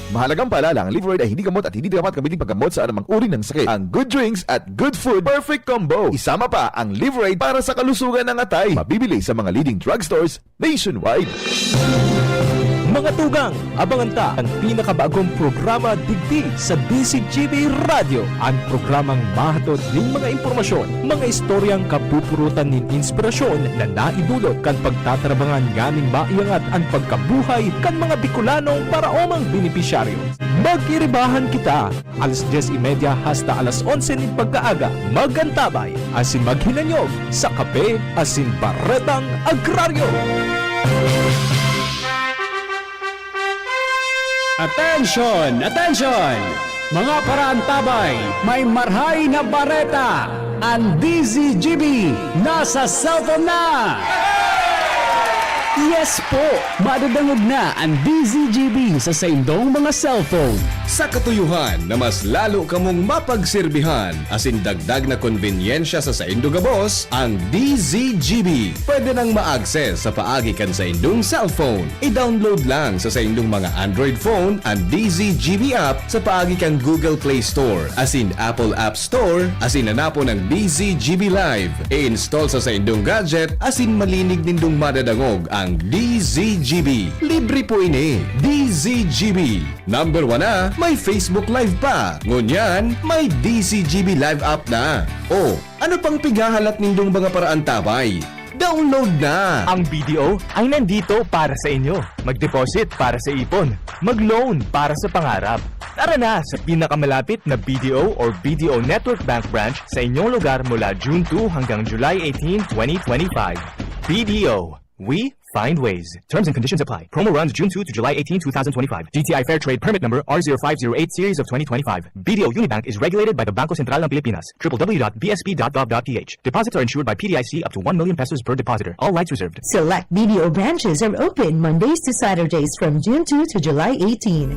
Mahalagang paalala, ang Livraid ay hindi gamot at hindi dapat gamitin paggamot sa anumang uri ng sakit. Ang Good Drinks at Good Food Perfect Combo. Isama pa ang Livraid para sa kalusugan ng atay. Mabibili sa mga leading drugstores nationwide. Mga tugang, abangan ta an pinakabagong programa digdi sa D Z G B Radyo, an programang mahatod nin mga impormasyon, mga istoryang kapupurutan nin inspirasyon na naidulot kan pagtatarabangan nganing maiangat an pagkabuhay kan mga Bicolanong paraomang benepisyaryo. Magiribahan kita alas dyes y media hasta alas onse nin pagkaaga. Mag-antabay asin maghinanyog sa Kape asin Baretang Agraryo. Atensyon! Atensyon! Mga paraantabay, may marhay na bareta! An D Z G B nasa cellphone na! Yes po! Madadangog na an D Z G B sa saindong mga cellphone. Sa katuyohan na mas lalo kamong mapagserbihan asin dagdag na konbenyensya sa saindo gabos, ang D Z G B pwede nang ma-access sa paagi kan saindong cellphone. I-download lang sa saindong mga Android phone an D Z G B app sa paagi kan Google Play Store asin Apple App Store asin hanapon ang D Z G B Live. I-install sa saindong gadget asin malinig nindong madadangog ang D Z G B. Libre po ini. D Z G B. Number one na, may Facebook Live pa. Ngunyan, may D Z G B Live app na. O, ano pang pighahalat nindong mga paraantabay? Download na! Ang B D O ay nandito para sa inyo. Mag-deposit para sa ipon. Mag-loan para sa pangarap. Tara na sa pinakamalapit na B D O or B D O Network Bank branch sa inyong lugar mula June two hanggang July eighteen, twenty twenty-five. B D O, we find ways. Terms and conditions apply. Promo runs June two to July eighteen, two thousand twenty-five. D T I Fair Trade Permit Number R zero five zero eight Series of twenty twenty-five. B D O Unibank is regulated by the Bangko Sentral ng Pilipinas. W W W dot B S P dot gov dot P H. Deposits are insured by P D I C up to one million pesos per depositor. All rights reserved. Select B D O branches are open Mondays to Saturdays from June two to July eighteen.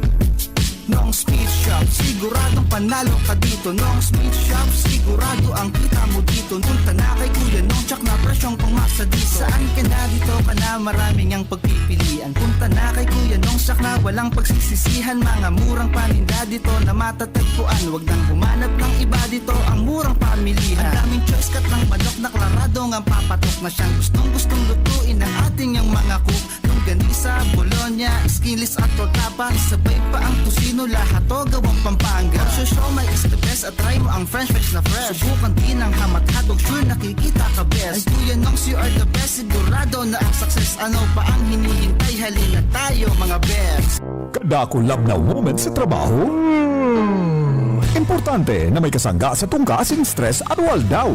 Nong's Meat Shop, siguradong panalo ka dito. Nong's Meat Shop, sigurado ang kita mo dito. Punta na kay Kuya Nong, tsak na presyong pangmasa dito. Saan ka na dito ka na, maraming ang pagpipilian. Punta na kay Kuya Nong, tsak na walang pagsisisihan. Mga murang paninda dito na matatagpuan. Wag nang humanap ng iba dito, ang murang pamilihan. Ang daming choice, kat ng manok na klarado ngang papatok na siyang gustong-gustong lutuin ng ating yang mga cook. Longganisa, bologna, skinless at torta pa, sabay pa ang tocino, lahat to gawang Pampanga. Ang siomai is the best at try mo ang french fries na fresh. Subukan din ang hamat hotdog, sure nakikita ka best. Ay Kuya Nongs, you are the best, sigurado na ang success. Ano pa ang hinihintay? Halina tayo mga best. Kadakul lab na moment sa trabaho? Hmm. Importante na may kasangga sa tungka asin stress aroaldaw.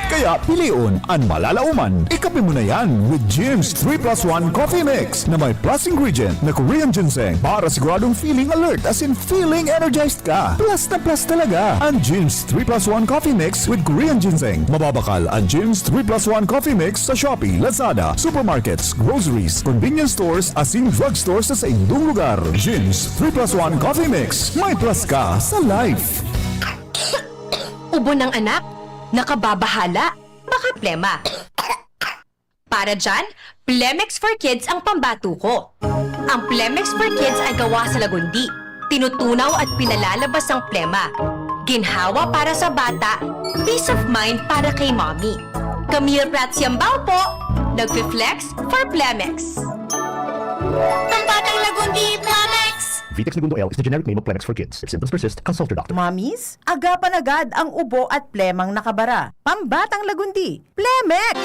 Kaya pilion an malalaoman. Ikape mo na yan with Jim's three plus one Coffee Mix na may plus ingredient na Korean ginseng para siguradong feeling alert asin feeling energized ka. Plus na plus talaga an Jim's three plus one Coffee Mix with Korean ginseng. Mababakal an Jim's three plus one Coffee Mix sa Shopee, Lazada, supermarkets, groceries, convenience stores asin drugstores sa saindong lugar. Jim's three plus one Coffee Mix. May plus ka sa life. Ubo ng anak, nakababahala, baka plema. Para dyan, Plemex for Kids ang pambato ko. Ang Plemex for Kids ay gawa sa lagundi. Tinutunaw at pinalalabas ang plema. Ginhawa para sa bata, peace of mind para kay mommy. Camille Prats Yambao po, nagfi-flex for Plemex. Pambatang lagundi, Plemex! Vitex Negundo L is the generic name of Plemex for Kids. If symptoms persist, consult your doctor. Mommies, agapan agad ang ubo at plemang nakabara. Pambatang lagundi, Plemex!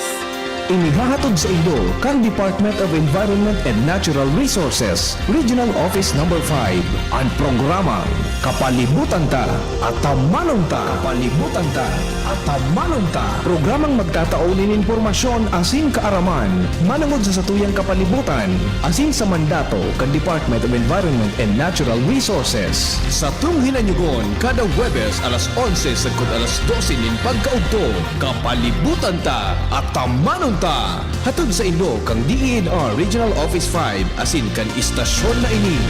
Inihahatod sa inyo kan Department of Environment and Natural Resources, Regional Office Number five, an programang Kapalibutan Ta, Atamanon Ta. Kapalibutan Ta, Atamanon Ta. Programang magtatao nin impormasyon asin kaaraman manungod sa satuyang kapalibutan asin sa mandato kan Department of Environment and Natural Resources. Satong hinanyugon kada Huwebes alas onse sagkod alas dose nin pagkaudto. Kapalibutan Ta, Atamanon Ta. Hatod sa inyo kan D E N R Regional Office five asin kan istasyon na ini.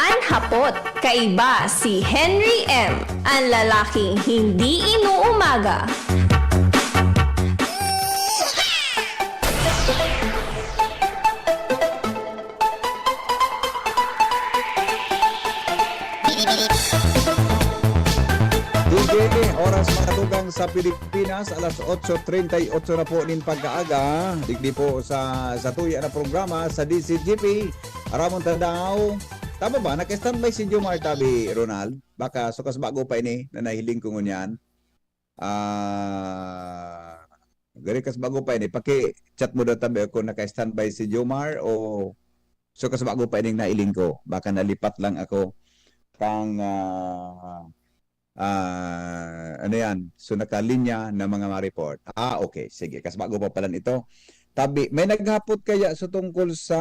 An hapot, kaiba si Henry M, an lalaking hindi inuumaga. Sige, oras mga tugang sa Pilipinas, alas otso treinta y ocho na po nin pagkaaga. Digdi po sa, sa tuya na programa sa D C G P, Aramon Ta Daw. Tama ba? Naka-standby si Jomar tabi, Ronald? Baka sukas bago pa ini na nahiling ko ngunyan. Ah, gari kas bago pa ini. Paki-chat mo daw tabi kung naka-standby si Jomar o sukas bago pa ining nailing ko. Baka nalipat lang ako kang, ah, ah, ano yan? So, nakalinya na mga ma-report. Ah, okay. Sige. Kas bago pa pala ito. Tabi, may naghapot kaya sa tungkol sa,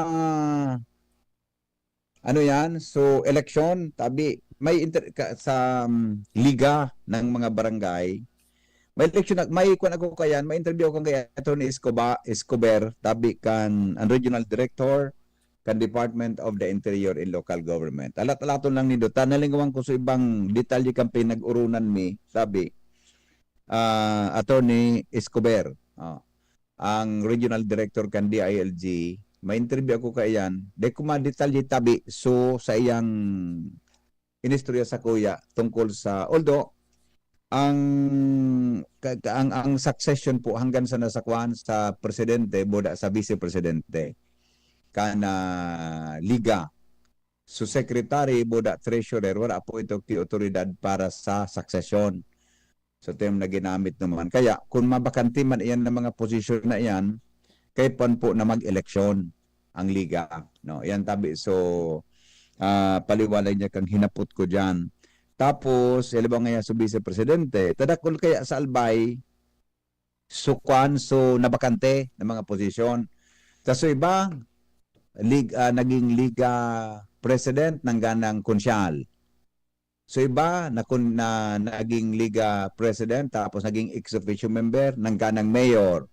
ano yan? So, eleksyon, tabi, may inter-, ka, sa, um, liga ng mga barangay, may eleksyon, na- may kwan ako kayan, may interview ako kay Attorney Escoba-, Escobar, tabi kan, ang regional director kan Department of the Interior and Local Government. Alat-alaton lang nindo, ta nalingawan ko sa ibang detalye kan pinag-urunan mi, sabi, ah, Attorney Escobar. Ah, ang regional director kan D I L G, may interview ako kaiyan. Dai ko madetalye tabi, so sa iyang inistorya sa kuya tungkol sa, although, ang, ka-, ka-, ang, ang succession po hanggang sa nasa kwan, sa presidente, boda sa vice presidente, kan, ah, liga. So, secretary, boda treasurer, wala po ito ki otoridad para sa succession. So, term na ginamit naman. Kaya, kung mabakante man iyan ng mga posisyon na iyan, kay pan po na mag-eleksyon ang liga, no? Yan tabi. So, ah, paliwanag niya kang hinapot ko diyan. Tapos, halimbawa nga yan sa vice presidente, tadakol kaya sa Albay, so kwan, so nabakante ng mga posisyon. Tas so iba, lig-, ah, naging liga president, nangganang konsyal. So iba, na, kun-, na, naging liga president, tapos naging ex officio member, nangganang mayor.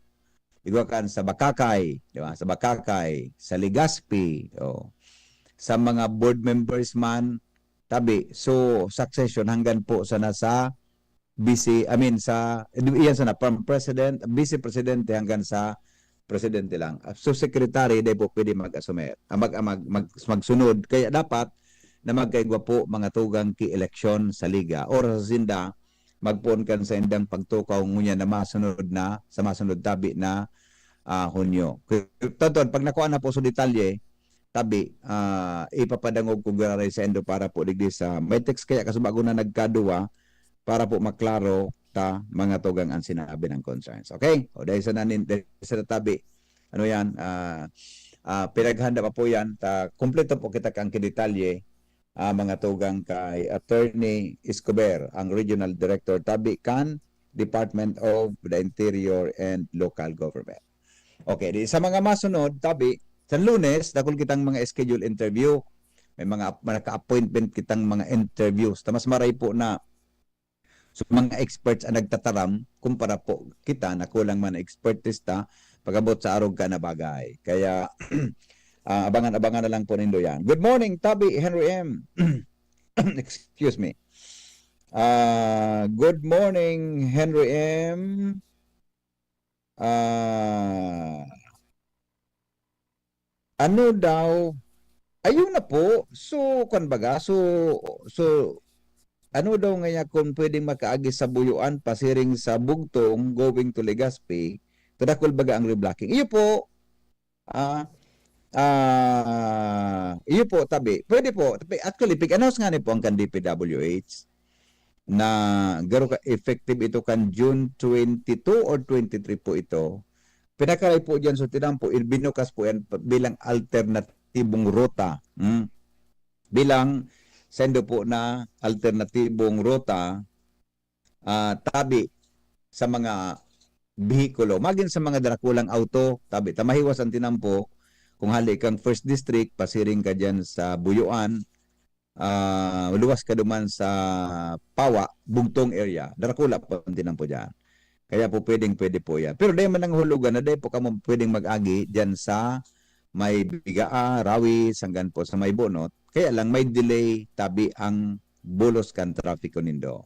Igwa kan sa Bacacay, di ba? Sa Bacacay, sa Legazpi, o sa mga board members man, tabi. So, succession hanggang po sa nasa vice, I mean, sa, iyan sana, from president, vice presidente hanggang sa presidente lang. So, secretary, di po pwede mag-assume, ah, mag, ah, mag, mag, magsunod. Kaya dapat na magkaigwa po mga tugang ki eleksyon sa liga. Oras sa sinda, magpoon kan sa indang pagtukaw ngunyan na masunod na, sa masunod tabi na, ah, Hunyo. Totoo, pag nakuha na po sa detalye, tabi, ah, ipapadangog ko giraray sa indo para po digdi sa, may text kaya kasubago na nagkaduwa para po maklaro ta mga tugang ang sinabi ng concerns. Okay? O dahil sa nanin-, dahil sa tabi, ano yan, ah, ah, pinaghanda pa po yan, ta, kompleto po kita kang kidetalye, ah, mga tugang kay Attorney Escobar, ang Regional Director tabi kan Department of the Interior and Local Government. Okay, di sa mga masunod, tabi, sa Lunes, dakul kitang mga schedule interview. May mga ap-, naka-appointment kitang mga interviews. Ta mas maray po na so, mga experts ang nagtataram kumpara po kita na kulang man expertise ta pag-abot sa arog ka na bagay. Kaya, Ah, abangan-abangan na lang po nindo yan. Good morning, Tabi Henry M. Excuse me. Ah, good morning, Henry M. Ah, ano daw? Ayun na po. So, kwan baga, so, so, ano daw ngaya kung pwedeng makaagi sa Buyuan, pasiring sa Bugtong, going to Legazpi, kadakul baga ang reblocking? Iyo po, ah, ah, iyo po, tabi. Pwede po. Tabi, actually, pig-announce nga ni po ang kan D P W H na garo ka effective ito kan June twenty-two or twenty-three po ito. Pinakaray po diyan sa tinampo, binukas po yan bilang alternatibong ruta. Hmm. Bilang sendo po na alternatibong ruta, ah, tabi sa mga behikulo, magin sa mga darakulang auto, tabi ta mahiwas ang tinampo kung hali kang First District, pasiring ka diyan sa Buyuan, ah, luwas ka duman sa Pawa, Bugtong area, darakula po ang tinampo diyan. Kaya po pwedeng pwede po yan. Pero dahil man ang hulugan na dahil po kamo pwedeng mag-agi diyan sa may Bigaa, Rawi, sanggan po sa may Bonot. Kaya lang may delay, tabi ang bulos kan trapiko nindo.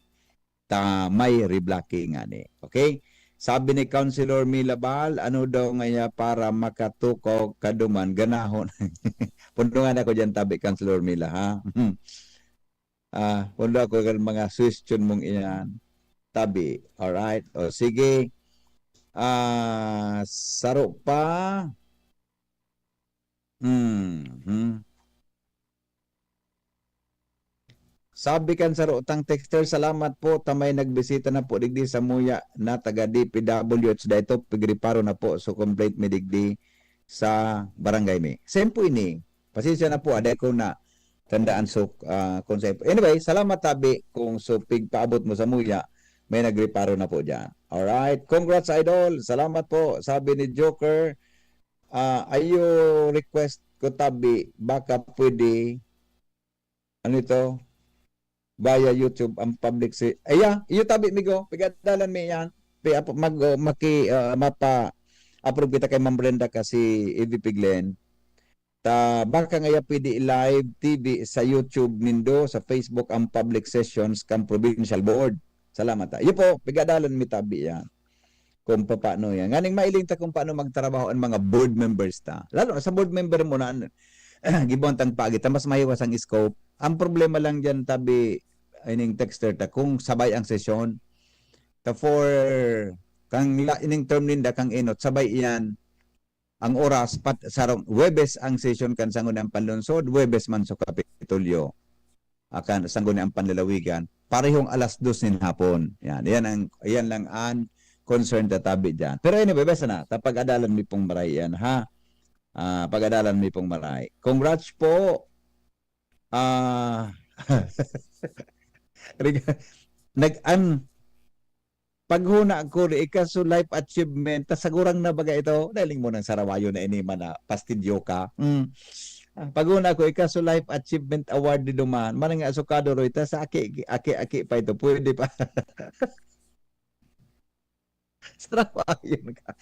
Ta may reblocking ngani. Okay? Sabi ni Councilor Mila Bal, ano daw ngaya para makatukaw kaduman, ganahon. Pundungan ako dyan, tabi, Councilor Mila, ha? Ah, pundo ako kan mga suggestion mong iyan. Tabi. Alright. O, sige. Ah, saro pa. Hmm. Hmm. Sabi kan saro tang texter, "Salamat po, ta may nagbisita na po digdi sa muya na taga D P W H dayto, pigreparo na po, so complaint mi digdi sa barangay mi." Same po ini. Pasensya na po, aday ko na tandaan so, ah, kung sa, anyway, salamat tabi kung so pigpaabot mo sa muya, may nagreparo na po diyan. Alright, congrats, idol. Salamat po, sabi ni Joker. Ah, ayo request ko tabi, baka pwede, ano ito? Via YouTube ang public si, aya, iyo tabi, migo, pigadalan mi yan. Pi-, apo-, mag, oh, maki, ah, mapa-approve kita kay Ma'am Brenda kasi E V P Glenn. Ta, baka ngaya pwede i-live T V sa YouTube nindo, sa Facebook ang public sessions kan provincial board. Salamat, ah. Iyo po, pigadalan mi tabi yan. Kung papaano yan. Nganing mailing ta kung paano magtrabaho ang mga board members ta. Lalo na sa board member mo na, gibuhan tang pagi ta, mas mahiwas ang scope. Ang problema lang diyan, tabi, ining texter ta, kung sabay ang sesyon, ta for, kang la-, ining term ninda, kang enot, sabay iyan, ang oras, pat-, sarong Huwebes ang session kan Sangguniang Panlungsod, Huwebes man sa Kapitolyo, akan Sangguniang Panlalawigan, parehong alas dos nin hapon. Yan, yan ang, yan lang ang concern ta tabi diyan. Pero anyway, basta na, ta pag-adalan mi pong maray yan, ha? Ah, pag-adalan mi pong maray. Congrats po. Ah, rega-, nag-, an-, paghuna ko, ika so life achievement, ta sagurang na baga ito, nailing mo ng sarawayo na ini man na pastidyo ka. Mm. Ah, paghuna ko, ika so life achievement award di duman, manang nga sukado roy, ta sa aki, aki, aki pa ito, pwede pa. Sarawayon ka.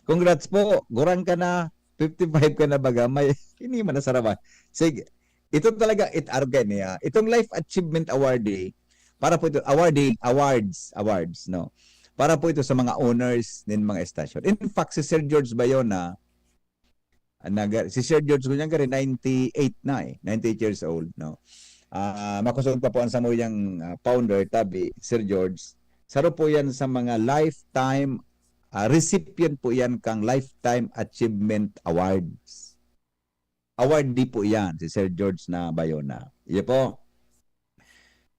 Congrats po, gurang ka na, fifty-five ka na baga, may, ini man na sarawayon. Sige, ito talaga, it argay niya. Itong Life Achievement Awardee, para po ito, awardee, awards, awards, no? Para po ito sa mga owners nin mga estasyon. In fact, si Sir George Bayona, naga-, si Sir George Gunyangari, ninety-eight na eh, ninety-eight years old, no? Ah, makosog pa po ang samuyang, ah, founder, tabi, Sir George. Saro po yan sa mga lifetime, ah, recipient po yan kang Lifetime Achievement Awards. Awardee po yan, si Sir George na Bayona. Iyo po.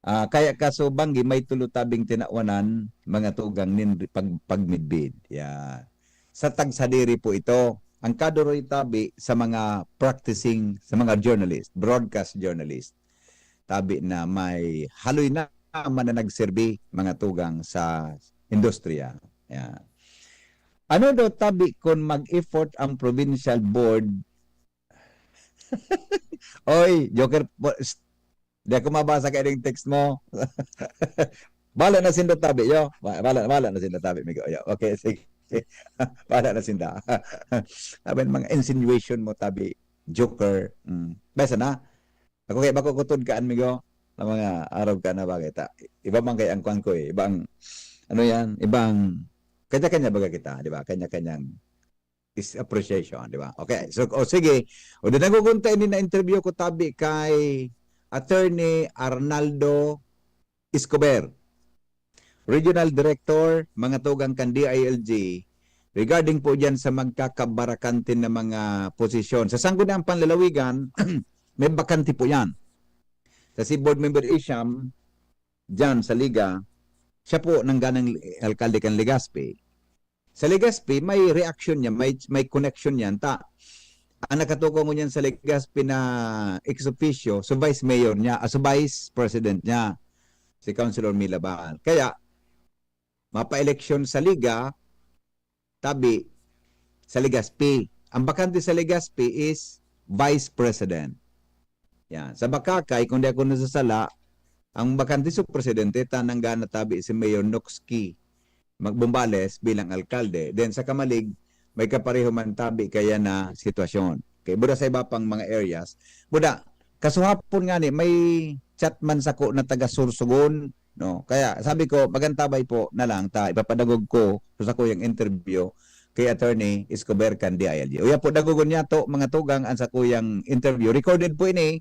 Ah, kaya kaso banggi, may tulo tabing tinawanan, mga tugang nin pag-, pagmidbid. Yan. Sa tagsadiri po ito, ang kaduroy tabi sa mga practicing, sa mga journalist, broadcast journalist, tabi na may haloy na man na nagserbi, mga tugang sa industriya. Yan. Ano daw tabi kung mag-effort ang provincial board? Oy, Joker, po, shh. Di ako mabasa kay ding text mo. Bala na sinda tabi, yo. Ba-, bala, bala na sinda tabi, migo, yo. Okay, sige. Bala na sinda. Sabi, mga insinuation mo, tabi. Joker. Mm. Basta na. Ako kay bako kutod ka, amigo, na mga arog ka na bagay ta. Iba man kay ang kwan ko eh. Ibang, ano yan? Ibang, kanya-kanya baga kita, di ba? Kanya-kanyang is appreciation, di ba? Okay, so, o sige. O, di nagugunta ini na interview ko tabi kay Attorney Arnaldo Escobar, Regional Director, mga tugang kan D I L G, regarding po dyan sa magkakabarakante na mga posisyon. Sa Sangguniang Panlalawigan, may bakante po yan. Sa si Board Member Isham, dyan sa Liga, siya po nangganang alkalde kan Legazpi. Sa Legazpi, may reaction niya, may, may connection niya. Ta, ang nakatukong niyan sa Legazpi na ex officio, so vice mayor niya, ah, so vice president niya, si Councilor Mila Bahal. Kaya, mapa-eleksyon sa Liga, tabi, sa Legazpi. Ang bakante sa Legazpi is vice president. Yan. Sa Bacacay, kung di ako nasasala, ang bakante sa presidente, tanang gana tabi si Mayor Noxky Magbumbales bilang alkalde. Then sa Camalig, may kapareho man tabi kaya na sitwasyon. Okay, buda sa iba pang mga areas. Buda, kasuhapon nga ni, may chat man sako na taga Sorsogon, no? Kaya sabi ko, magantabay po na lang ta, ipapadagog ko sa sakuyang interview kay Attorney Escobar kan D I L G. Uya po, dagogon niya to, mga tugang, ang sakuyang interview. Recorded po ini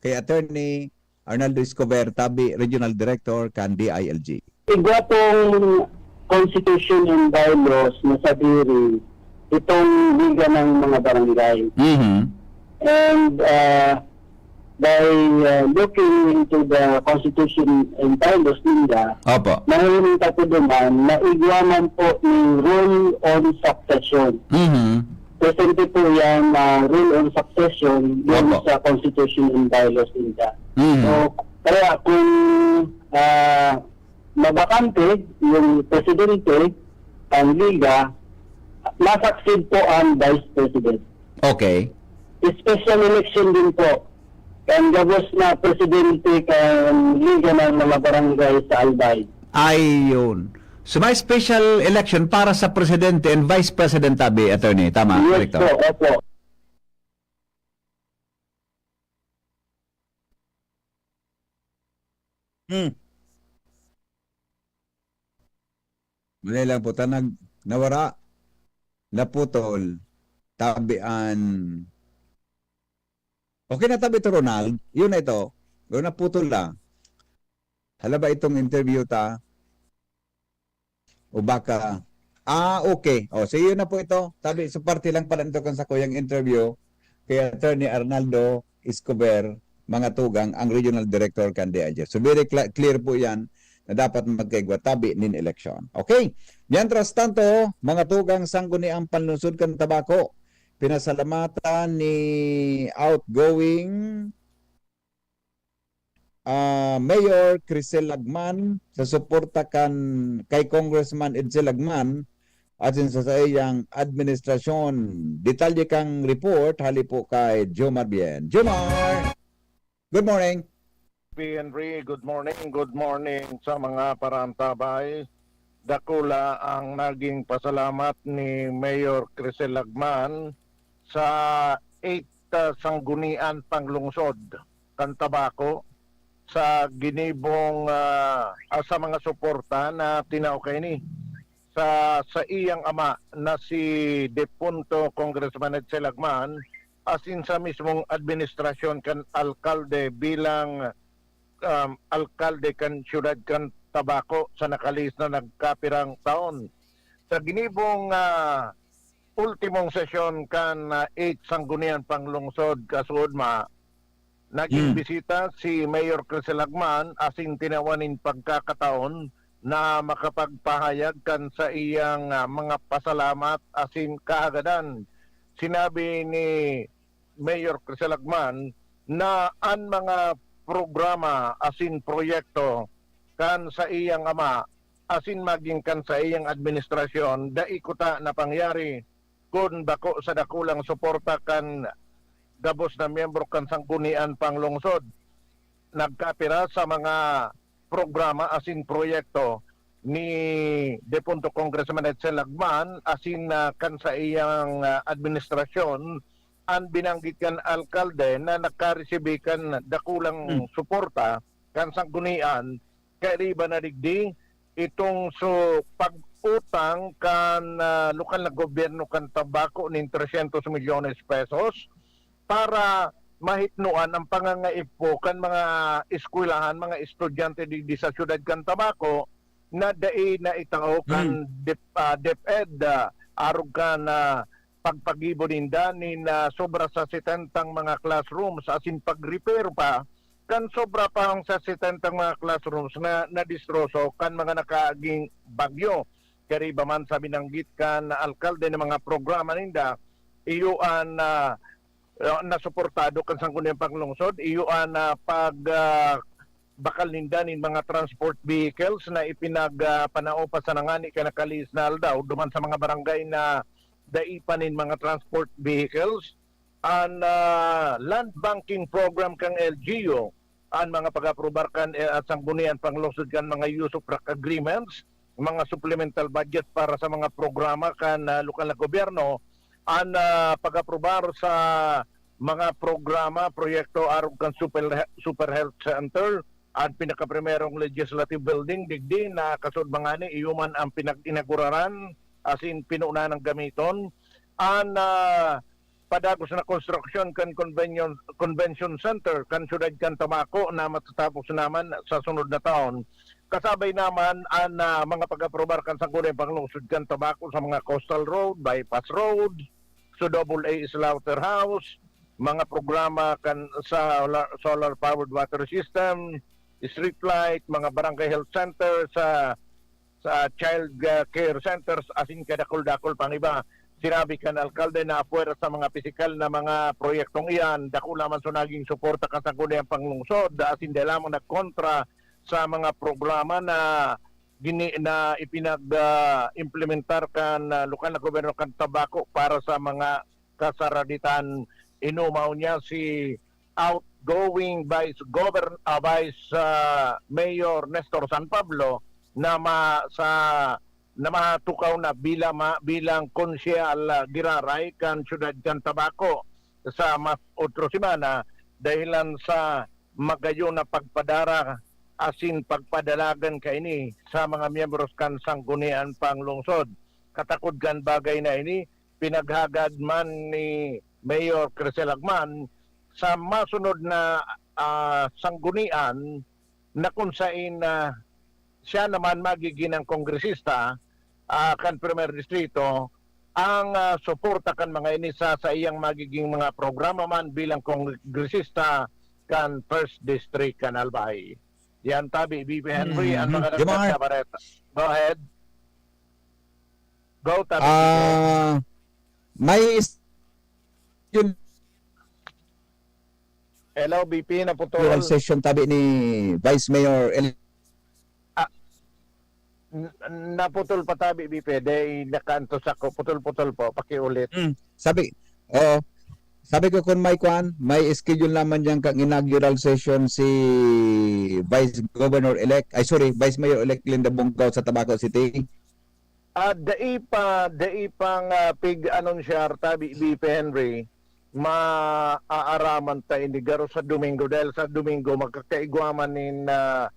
kay Attorney Arnaldo Escobar, tabi Regional Director kan D I L G. Igwa pong constitution and bylaws na sadiri itong Liga ng mga Barangay. Mhm. And, ah, by, ah, looking into the constitution and bylaws ninda, Opo. Mahiling ta po duman na igwa man po ni rule on succession. Mhm. Presente po yan na rule on succession dun Opo. Sa constitution and bylaws ninda. Mhm. So, kaya kung, ah, mabakante yung presidente, ang liga, ma-succeed po ang vice president. Okay. Special election din po. Ang gabos na presidente kan Liga ng mga Barangay sa Albay. Ayun. So may special election para sa presidente and vice president tabi, attorney. Tama, Yes Director? Po, opo. Hmm. Mali lang po, tanag nawara, naputol, tabi an, okay na tabi to, Ronald. Yun na ito. Pero naputol lang. Hala ba itong interview ta? O baka, ah, okay. O, so yun na po ito. Tabi, so parte lang pala nito kan sakuyang interview kay Attorney Arnaldo Escobar, mga tugang, ang Regional Director kan D I L G. So very cla-, clear po yan na dapat magkaigwa tabi nin eleksyon. Okay? Mientras tanto, mga tugang, Sangguniang Panlungsod kan Tabaco, pinasalamatan ni outgoing ah, Mayor Crisel Lagman sa suporta kan, kay Congressman Edsel Lagman asin sa saiyang administrasyon. Detalye kan report hali po kay Jomar Bien. Jomar! Good morning! P. Henry, good morning. Good morning sa mga paraantabay. Dakula ang naging pasalamat ni Mayor Crisel Lagman sa eight, ah, Sanggunian Panglungsod kan Tabaco sa ginibong, ah, ah, sa mga suporta na tinao kaini sa saiyang ama na si depunto Congressman Edsel Lagman, asin sa mismong administrasyon kan alkalde bilang, um, alkalde kan siyudad kan Tabaco sa nakalihis na nagkapirang taon. Sa ginibong, ah, ultimong sesyon kan, ah, eighth Sanggunian Panglungsod, kasuodma, naging Hmm. bisita si Mayor Crisel Lagman asin tinawan nin pagkakataon na makapagpahayag kan saiyang, ah, mga pasalamat asin kahagadan. Sinabi ni Mayor Crisel Lagman na an mga programa asin proyekto kan saiyang ama asin maging kan saiyang administrasyon dai kuta napangyari kun bako sa dakulang suporta kan gabos na miyembro kan Sanggunian Panglungsod. Nagkapira sa mga programa asin proyekto ni depunto Congressman Edsel Lagman asin, ah, kan saiyang, ah, administrasyon an binanggit kan alkalde na nakaresibi kan dakulang Hmm. suporta kan sanggunian, kairiba na digdi itong su-, pag-utang kan, ah, lokal na gobyerno kan Tabaco nin trescientos milyones pesos para mahipnoan ang pangangaipo kan mga eskwelahan, mga estudyante digdi sa siyudad kan Tabaco na dai na itao kan Hmm. dep-, ah, DepEd, ah, arog kan, ah, pagpagibo ninda nin, ah, sobra sa setentang mga classrooms asin pag-repair pa kan sobra pa sa setentang mga classrooms na nadistroso kan mga nakaaging bagyo. Kariba man sa binanggit kan alkalde na mga programa ninda, iyo an, ah, ah, nasuportado kan Sangguniang Panglungsod, iyo an, ah, pag, ah, bakal ninda nin mga transport vehicles na ipinag, ah, panao pa sana ngani kan nakalihis na aldaw duman sa mga barangay na dai pa nin mga transport vehicles. An, ah, land banking program kan L G U, an mga pag-aprobar kan, eh, at Sangguniang Panglungsod kan mga usufruct agreements, mga supplemental budget para sa mga programa kan, ah, lokal na gobyerno, an, ah, pag-aprobar sa mga programa, proyekto arog kan Super, Super Health Center, an pinakaprimerong legislative building digdi na kasod mangani, iyo man ang pinag-inaguraran asin pinunan ng gamiton. An, ah, padagos na konstruksyon kan convention, convention center kan siyudad kan Tabaco na matatapos naman sa sunod na taon. Kasabay naman an, ah, mga pag-aprobar kan Sangguniang Panglungsod kan Tabaco sa mga coastal road, bypass road, sa double A slaughterhouse, mga programa kan sa solar, solar powered water system, street light, mga barangay health center sa sa child, ah, care centers, asin kadakul-dakul pang iba. Sinabi kan alkalde na apwera sa mga pisikal na mga proyektong iyan, dakula man so naging suporta kan Sangguniang Panglungsod, asin dai lamang nagkontra sa mga programa na gini-, na ipinag, ah, implementar kan, ah, lokal na gobyerno kan Tabaco para sa mga kasaraditan. Inumaw niya si outgoing Vice Govern-, ah, Vice, ah, Mayor Nestor San Pablo na ma-, sa, na matukaw na bila-, ma-, bilang konsyehal, ah, giraray kan siyudad kan Tabaco sa mas otro semana, dahilan sa magayon na pagpadara asin pagpadalagan kaini sa mga miyembros kan Sanggunian Panglungsod. Katakod kan bagay na ini, pinaghagad man ni Mayor Crisel Agman sa masunod na, ah, sanggunian na kung sain, ah, siya naman magiging ang kongresista, ah, kan Primer Distrito, ang, ah, suporta kan mga ini sa saiyang magiging mga programa man bilang kongresista kan First District kan Albay. Yan tabi, B P Henry, ang Mhm. mga Jomar. Nagkakabareta. Go ahead. Go, tabi, B P. Ah, may is-, yun. Hello, B P, naputol. Session tabi ni Vice Mayor El- Ah, n-, naputol pa tabi, B P. Dai nakaantos ako. Putol-putol po. Pakiulit. Mm, sabi, oo. Sabi ko, kung may kwan, may schedule naman diyan kang inaugural session si Vice Governor-elect, ay, sorry, Vice Mayor-elect Linda Bongao sa Tabaco City. Ah, dai pa, dai pa nga pig-anunsyar, tabi, B P Henry, maaaraman ta ini garo sa Domingo, dahil sa Domingo magkakaigwa man nin, ah,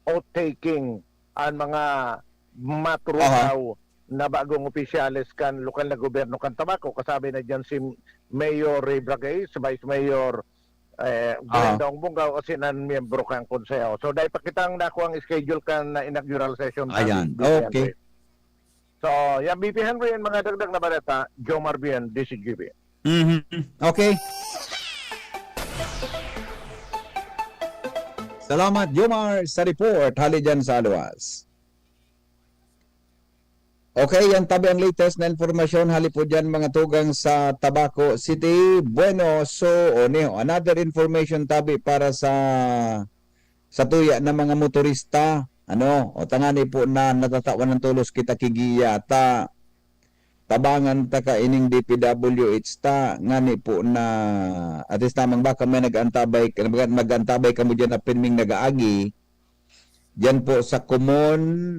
oath-taking an mga maturugaw Aha. na bagong opisyales kan lokal na gobyerno kan Tabaco. Kasabi na diyan si Mayor Ray Bragais, Vice Mayor, eh, Aha. Glenda Ongbongao, asin an miyembro kan konseho. So, dai pa kitang nakuha ang schedule kan inaugural session kan Ayan. B P N. Okay. So, yan, B P Henry, ang mga dagdag na baleta, Jomar Bien, D C G B. Mhm. Okay. Salamat, Jomar, sa report. Hali dyan sa Aluwas. Okay, yan tabi ang latest na informasyon. Hali po dyan, mga tugang sa Tabaco City. Bueno, so, o, niyo, another information tabi para sa sa tuya na mga motorista, ano, o tangani po na natatawan ng tulos kita kigiya, ta tabangan ta ka ining D P W H ta, ngani po na at least tamang baka may nag-antabay, mag-, mag-antabay kamo diyan na pirming nag-aagi, diyan po sa Comon,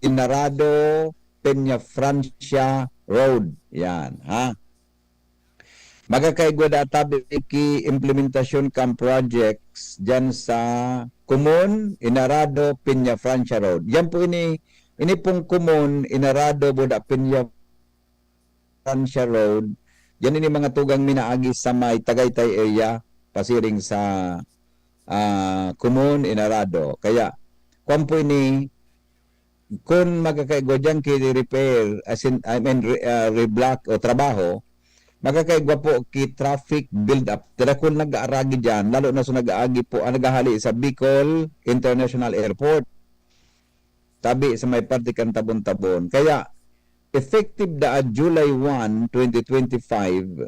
Inarado, Peña Francia Road. Yan, ha? Magkakaigwa da tabi ki implementasyon kan projects diyan sa Comun, Inarado, Peña Francia Road. Yan po ini, ini pong Comun, Inarado, Buda, Peña Francia Road. Yan ini mga tugang minaagi sa may Tagaytay area, pasiring sa ah, Comun, Inarado. Kaya, kwan po ini, kun magkakaigwa diyan ki repair, as in, I mean, re-, ah, reblock o trabaho, magkakaigwa po ki traffic build-up. Darakul nag-aaragi diyan, lalo na sa nag-aagi po, ang naghahali sa Bicol International Airport. Tabi sa may parte kan Tabon-Tabon. Kaya, effective da July one, twenty twenty-five,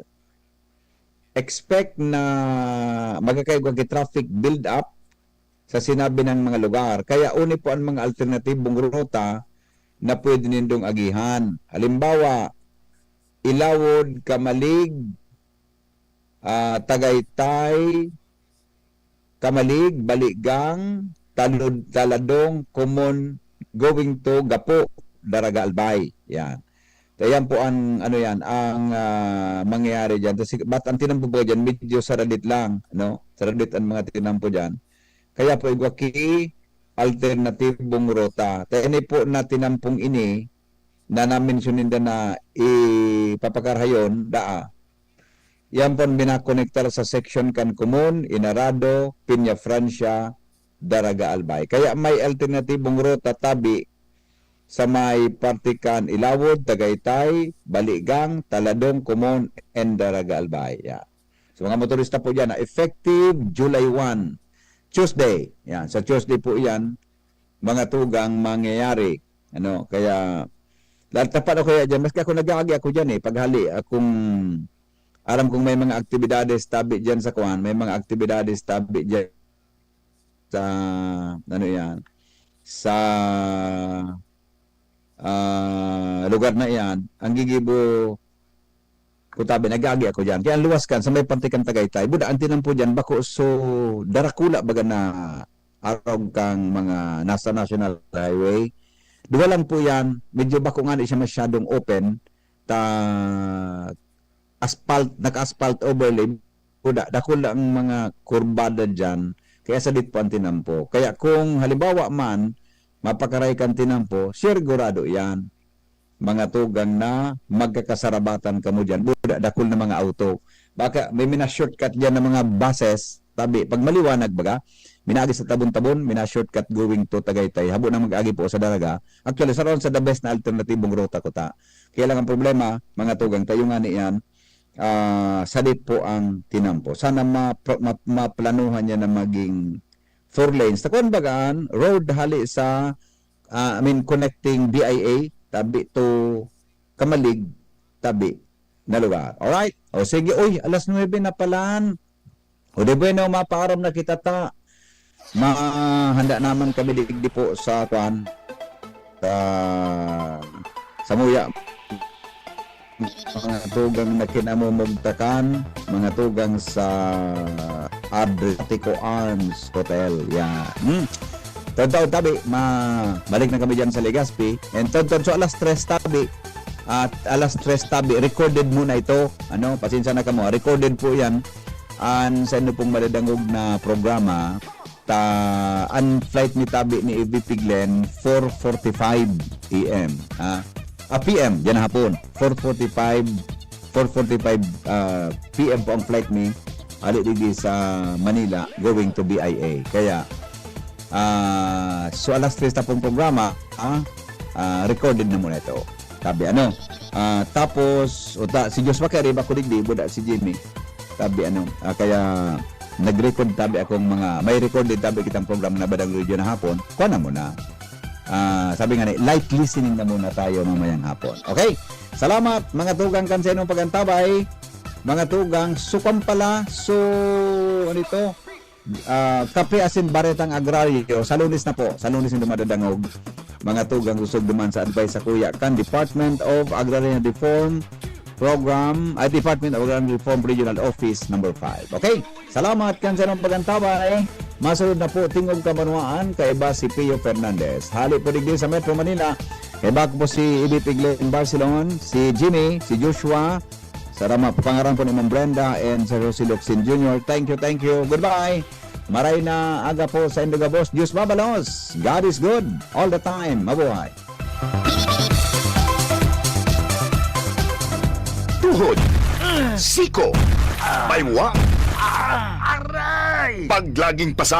expect na magkakaigwa ki traffic build-up sa sinabi ng mga lugar. Kaya uni po ang mga alternatibong ruta na pwede nindong agihan. Halimbawa, Ilawod, Camalig, ah, Tagaytay, Camalig, Baligang, Talud-, Taladong, Comun, going to Gapo, Daraga, Albay. Yan. Kaya yan po ang, ano yan, ang, ah, mangyayari diyan. Tas, but ang tinampo po diyan, medyo saradit lang, no? Saradit ang mga tinampo diyan. Kaya po, igwa ki alternatibong ruta. Ta ini po na tinampong ini, na na-mention ninda na ipapakarahayon, daa. Yan pon binakonektar sa section kan Comun, Inarado, Peña Francia, Daraga, Albay. Kaya may alternatibong ruta tabi sa may parte kan Ilawod, Tagaytay, Baligang, Taladong, Comun, and Daraga, Albay. Yeah. So, mga motorista po dyan, ah, effective July one, Tuesday. Yan, sa Tuesday po yan, mga tugang mangyayari. Ano, kaya, lahat na paano kaya dyan? Maski ako nag-aagi ako dyan eh. Paghali, akong, aram kong may mga aktibidades tabi dyan sa kwan, may mga aktibidades tabi dyan sa, ano yan, sa, ah, lugar na yan. Ang gigibo, kutabi, nag-aagi ako dyan. Kaya ang luwas kan, sa may parte kan Tagaytay, buda, ang tinampo dyan, bako, so, darakula baga na arog kang mga nasa National Highway. Duwa lang po yan, medyo bako nga di siya masyadong open, ta asphalt, naka-asphalt overlay, buda, dakul ang mga kurbada dyan, kaya sadit po ang tinampo. Kaya kung halimbawa man, mapakaray kan tinampo, sigurado yan. Mga tugang na magkakasarabatan kamo dyan. Buda, dakul na mga auto. Baka may mina-shortcut dyan ng mga buses, tabi, pag maliwanag baga, minaagi sa Tabon-Tabon, mina-shortcut going to Tagaytay. Habo na mag-agi po sa Daraga. Actually, sa ron sa the best na alternatibong ruta ko ta. Kaya lang ang problema, mga tugang, tayo nga niyan, ah, sadit po ang tinampo. Sana ma-, ma-, maplanuhan niya na maging four lanes. Sa kuwan bagaan, road hali sa, ah, I mean, connecting B I A, tabi to Camalig, tabi na lugar. Alright? O sige, uy, alas nuebe na palan. O di bueno, mapaaram na kita ta. Mahanda naman kami digdi po sa kwan. Sa, sa muya. Mga tugang na kinamumugtakan, mga tugang sa Adriatico Arms Hotel. Yan. Hmm. Taon-taon tabi, ma-, balik na kami dyan sa Legazpi. And taon-taon, so alas tres tabi, at alas tres tabi, recorded muna ito. Ano, pasensya na kamo, recorded po yan. An sa inyo pong madadangog na programa, ta, an flight ni tabi ni A V P Glenn, four forty-five A M, ha? Ah, P M, diyan na hapon. Four forty-five, four forty-five, ah, P M po ang flight ni, ali digdi sa Manila, going to B I A. Kaya, ah, so alas tres na pong programa, ah, ah, recorded na muna ito. Tabi, ano? Ah, tapos, uta, si Joshua Carey, bako digdi, buda si Jimmy. Tabi, ano? Ah, kaya, nag-record tabi akong mga, may record din tabi kitang programa na Badang Radio na hapon. Kuha na muna. Ah, sabi nga ni, light listening na muna tayo mamayang hapon. Okay? Salamat, mga tugang kan sa inyong pagantabay. Mga tugang, sukam pala. So, ano ito? Ah, Kape Asin Baretang Agraryo. Sa Lunes na po. Sa Lunes yung dumadadangog. Mga tugang, kusog duman sa advice sa kuya kan Department of Agrarian Reform Program, ay, Department of Agrarian Reform Regional Office number five. Okay? Salamat kan sa inyong pagantabay. Masunod na po, Tingog Kabanwaan, kaiba si Pio Fernandez. Hali po digdi sa Metro Manila, kaiba ko po si A V P Glenn Barcelon, si Jimmy, si Joshua, Sa rama, pangaran po ni Ma'am Brenda and Sir Jose Locsin Junior. Thank you, thank you. Goodbye. Maray na aga po sa Indogabos. Diyos mabalos. God is good. All the time. Mabuhay. Tuhod, siko, baywa, aray! Paglaging pasa